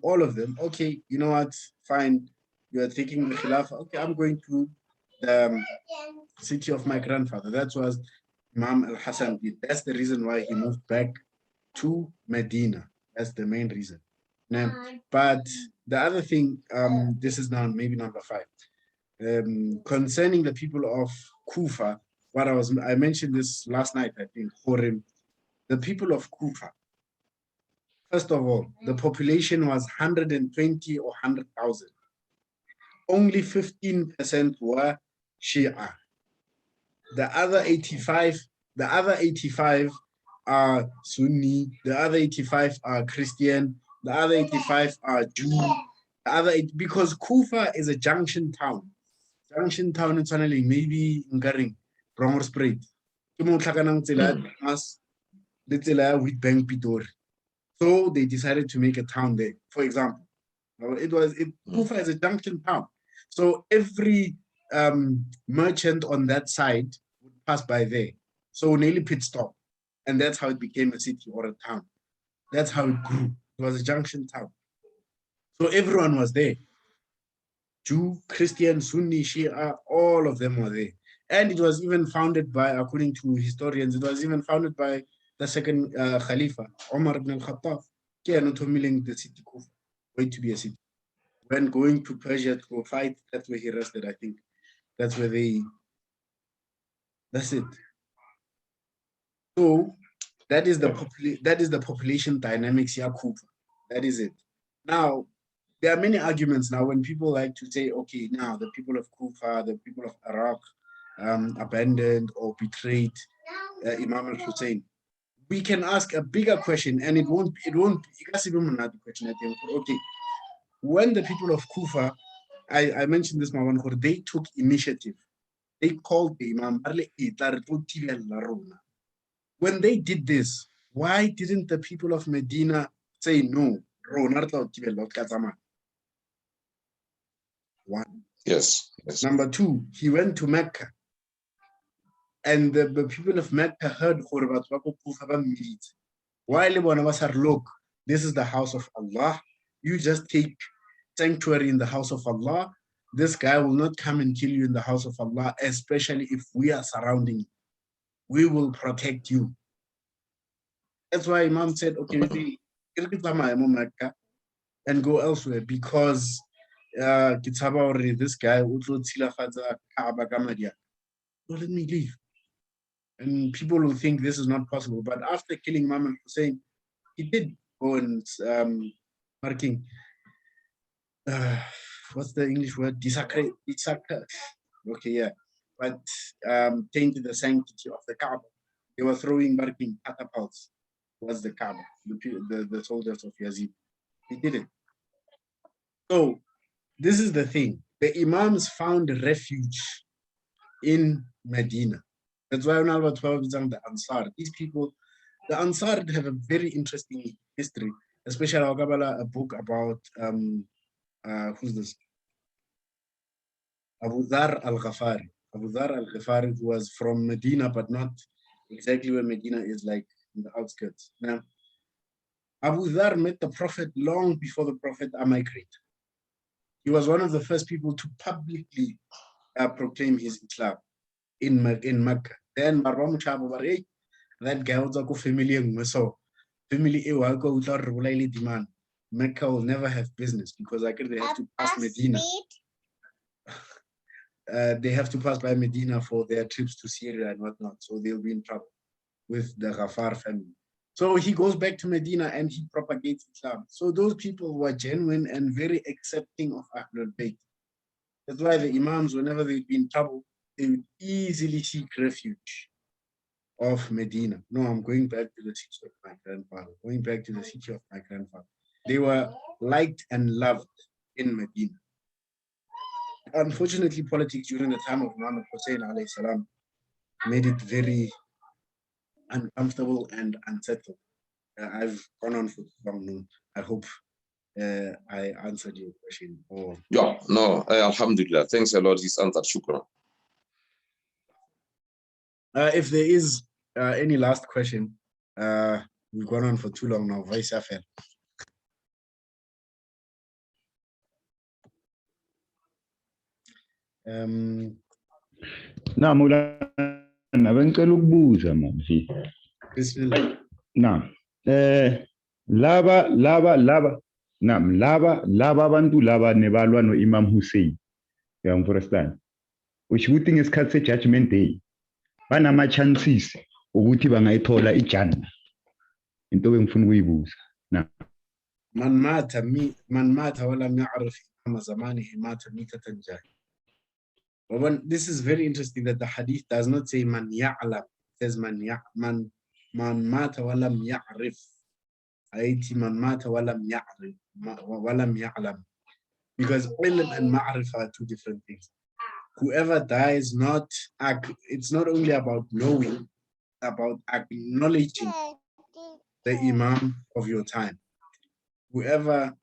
All of them, okay, you know what? Fine, you are taking the Khilafah. Okay, I'm going to the city of my grandfather. That was Imam al-Hassan did. That's the reason why he moved back to Medina. That's the main reason. Now, but the other thing, this is now maybe number five, concerning the people of Kufa, what I mentioned this last night, I think, Horim, the people of Kufa, first of all, the population was 120 or 100,000. Only 15% were Shia. The other 85, are Sunni, the other 85 are Christian, the other 85 are Jew, the other eight, because Kufa is a junction town. Junction town in Tshwaneleng, maybe Nkaring, Bronkhorstspruit. Ke mo tlhakanang tsela ya Delmas le tsela ya Witbank Pitori. So they decided to make a town there, for example. Kufa is a junction town. So every merchant on that side would pass by there. So nearly pit stop. And that's how it became a city or a town. That's how it grew. It was a junction town. So everyone was there. Jew, Christian, Sunni, Shia, all of them were there. And it was even founded by, according to historians, it was even founded by the second Khalifa, Umar ibn al-Khattab. The city Kufa, going to be a city. When going to Persia to go fight, that's where he rested, I think. That's where they, that's it. So that is the population dynamics here, Kufa. That is it. Now, there are many arguments now when people like to say, okay, now the people of Kufa, the people of Iraq abandoned or betrayed Imam al-Hussein. We can ask a bigger question, and it won't, question. Okay, when the people of Kufa, I mentioned this, they took initiative. They called the Imam. When they did this, why didn't the people of Medina say no? One. Yes, yes. Number two, he went to Mecca. And the people of Mecca heard, why look, this is the house of Allah. You just take sanctuary in the house of Allah. This guy will not come and kill you in the house of Allah, especially if we are surrounding you. We will protect you. That's why Imam said, okay, and go elsewhere, because this guy, so let me leave. And people will think this is not possible. But after killing Imam Hussein, he did go and marking, what's the English word? Desecrate. Okay, yeah. But tainted the sanctity of the Kaaba. They were throwing marking catapults towards the Kaaba, the soldiers of Yazid. He did it. So this is the thing. The Imams found refuge in Medina. That's why the Ansar. These people, the Ansar have a very interesting history, especially a book about, who's this? Abu Dhar al-Ghafari. Abu Dhar al-Ghafari, who was from Medina, but not exactly where Medina is, like in the outskirts. Now, Abu Dhar met the Prophet long before the Prophet migrated. He was one of the first people to publicly proclaim his Islam in Mecca. Then that guy was a family, so family demand. Mecca will never have business because I they have to pass Medina. They have to pass by Medina for their trips to Syria and whatnot, so they'll be in trouble with the Ghaffar family. So he goes back to Medina and he propagates Islam. So those people were genuine and very accepting of Ahlul Bayt. That's why the Imams, whenever they'd be in trouble, they would easily seek refuge of Medina. No, I'm going back to the city of my grandfather, going back to the city of my grandfather. They were liked and loved in Medina. Unfortunately, politics during the time of Imam Hussein alayhi salam made it very uncomfortable and unsettled. I've gone on for too long now. I hope I answered your question. Or yeah, no, alhamdulillah. Thanks a lot. He's answered. Shukran. If there is any last question, we've gone on for too long now. Vice Affair. Na Mulana, bengicela ukubuza manje. Bismillah. Na laba laba nam laba laba abantu laba nebalwa no Imam Hussein. You understand? Usho ukuthi ngesikhathi se judgment day banama chances ukuthi bangayithola iJannah. Into engifuna ukuyibuza. Na man mata mi man mata wala ya'rif imam zamanihi mata mitatan jahiliyyah. This is very interesting that the hadith does not say man ya'lam, it says man man mata walam ya'rif. Ayti man mata walam ya'rif walam ya'lam. Because ilm and ma'rif are two different things. Whoever dies not, it's not only about knowing, About acknowledging the Imam of your time. Whoever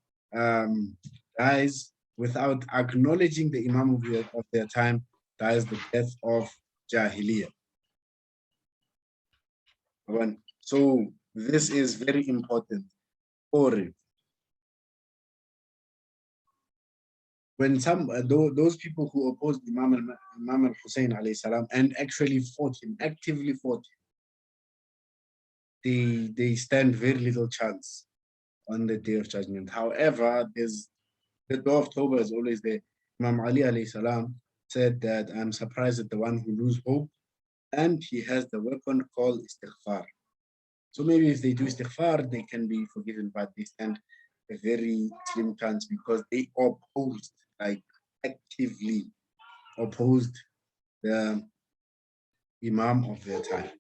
dies without acknowledging the Imam of their time dies the death of Jahiliyyah. So this is very important. Or when some those people who opposed Imam al-Hussein alayhi salam and actually fought him, actively fought him, they stand very little chance on the Day of Judgment. However, there's the door of Tawbah is always there. Imam Ali alayhi salam said that I'm surprised at the one who loses hope, and he has the weapon called istighfar. So maybe if they do istighfar, they can be forgiven, but they stand a very slim chance because they opposed, like actively opposed the Imam of their time.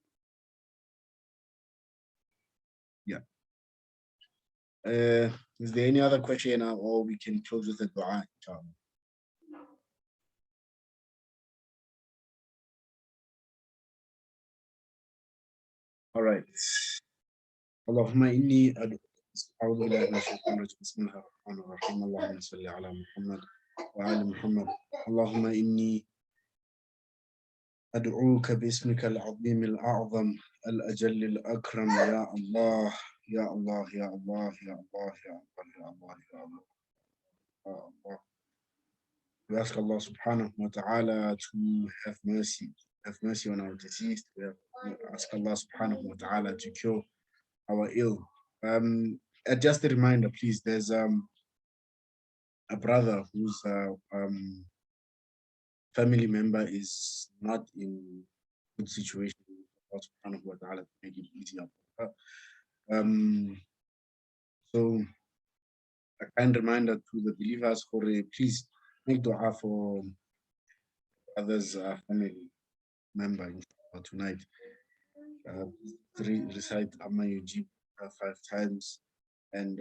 Yeah. Is there any other question, or we can close with the dua, inshallah? All right. Allahumma inni أعوذ بالله من الشيطان الرجيم بسم الله الرحمن الرحيم اللهم صل على محمد وآل محمد اللهم إني أدعوك باسمك العظيم الأعظم الأجل الأكرم يا الله يا الله يا الله يا الله يا الله يا الله يا الله يا الله. We ask Allah subhanahu wa ta'ala to have mercy on our deceased. We ask Allah subhanahu wa ta'ala to cure our ill. Just a reminder, please, there's a brother whose family member is not in good situation. Allah subhanahu wa ta'ala to make it easier. So a kind reminder to the believers, please make dua for others' family member tonight. Recite Amma Yujib 5 times and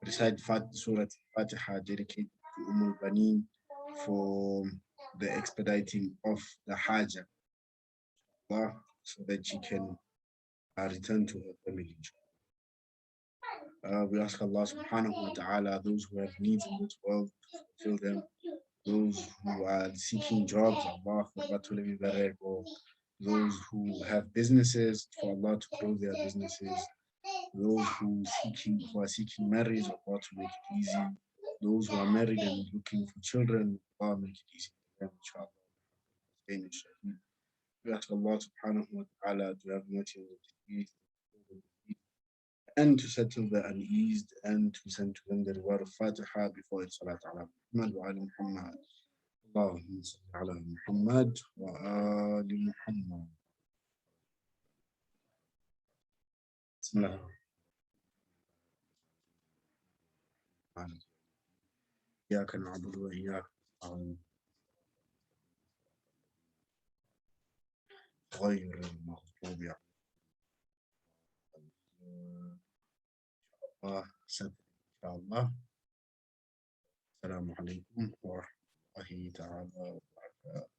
recite Surah Fatiha dedicated to Al-Banin for the expediting of the Hajj, so that she can return to her family. We ask Allah subhanahu wa ta'ala, those who have needs in this world, to fulfill them. Those who are seeking jobs, Allah, those who have businesses, for Allah to grow their businesses. Those who are seeking marriage, Allah to make it easy. Those who are married and looking for children, Allah make it easy for them, inshallah. We ask Allah subhanahu wa ta'ala to have mercy on the deceased and to settle the uneased and to send to them the reward of Fatiha before it. Salat ala Muhammad wa ali Muhammad. Allahumma salli ala Muhammad wa ali Muhammad. Bismillah. إياك نعبد وإياك نستعين غير المغضوب الله إن شاء الله. السلام عليكم ورحمة الله تعالى وبركاته.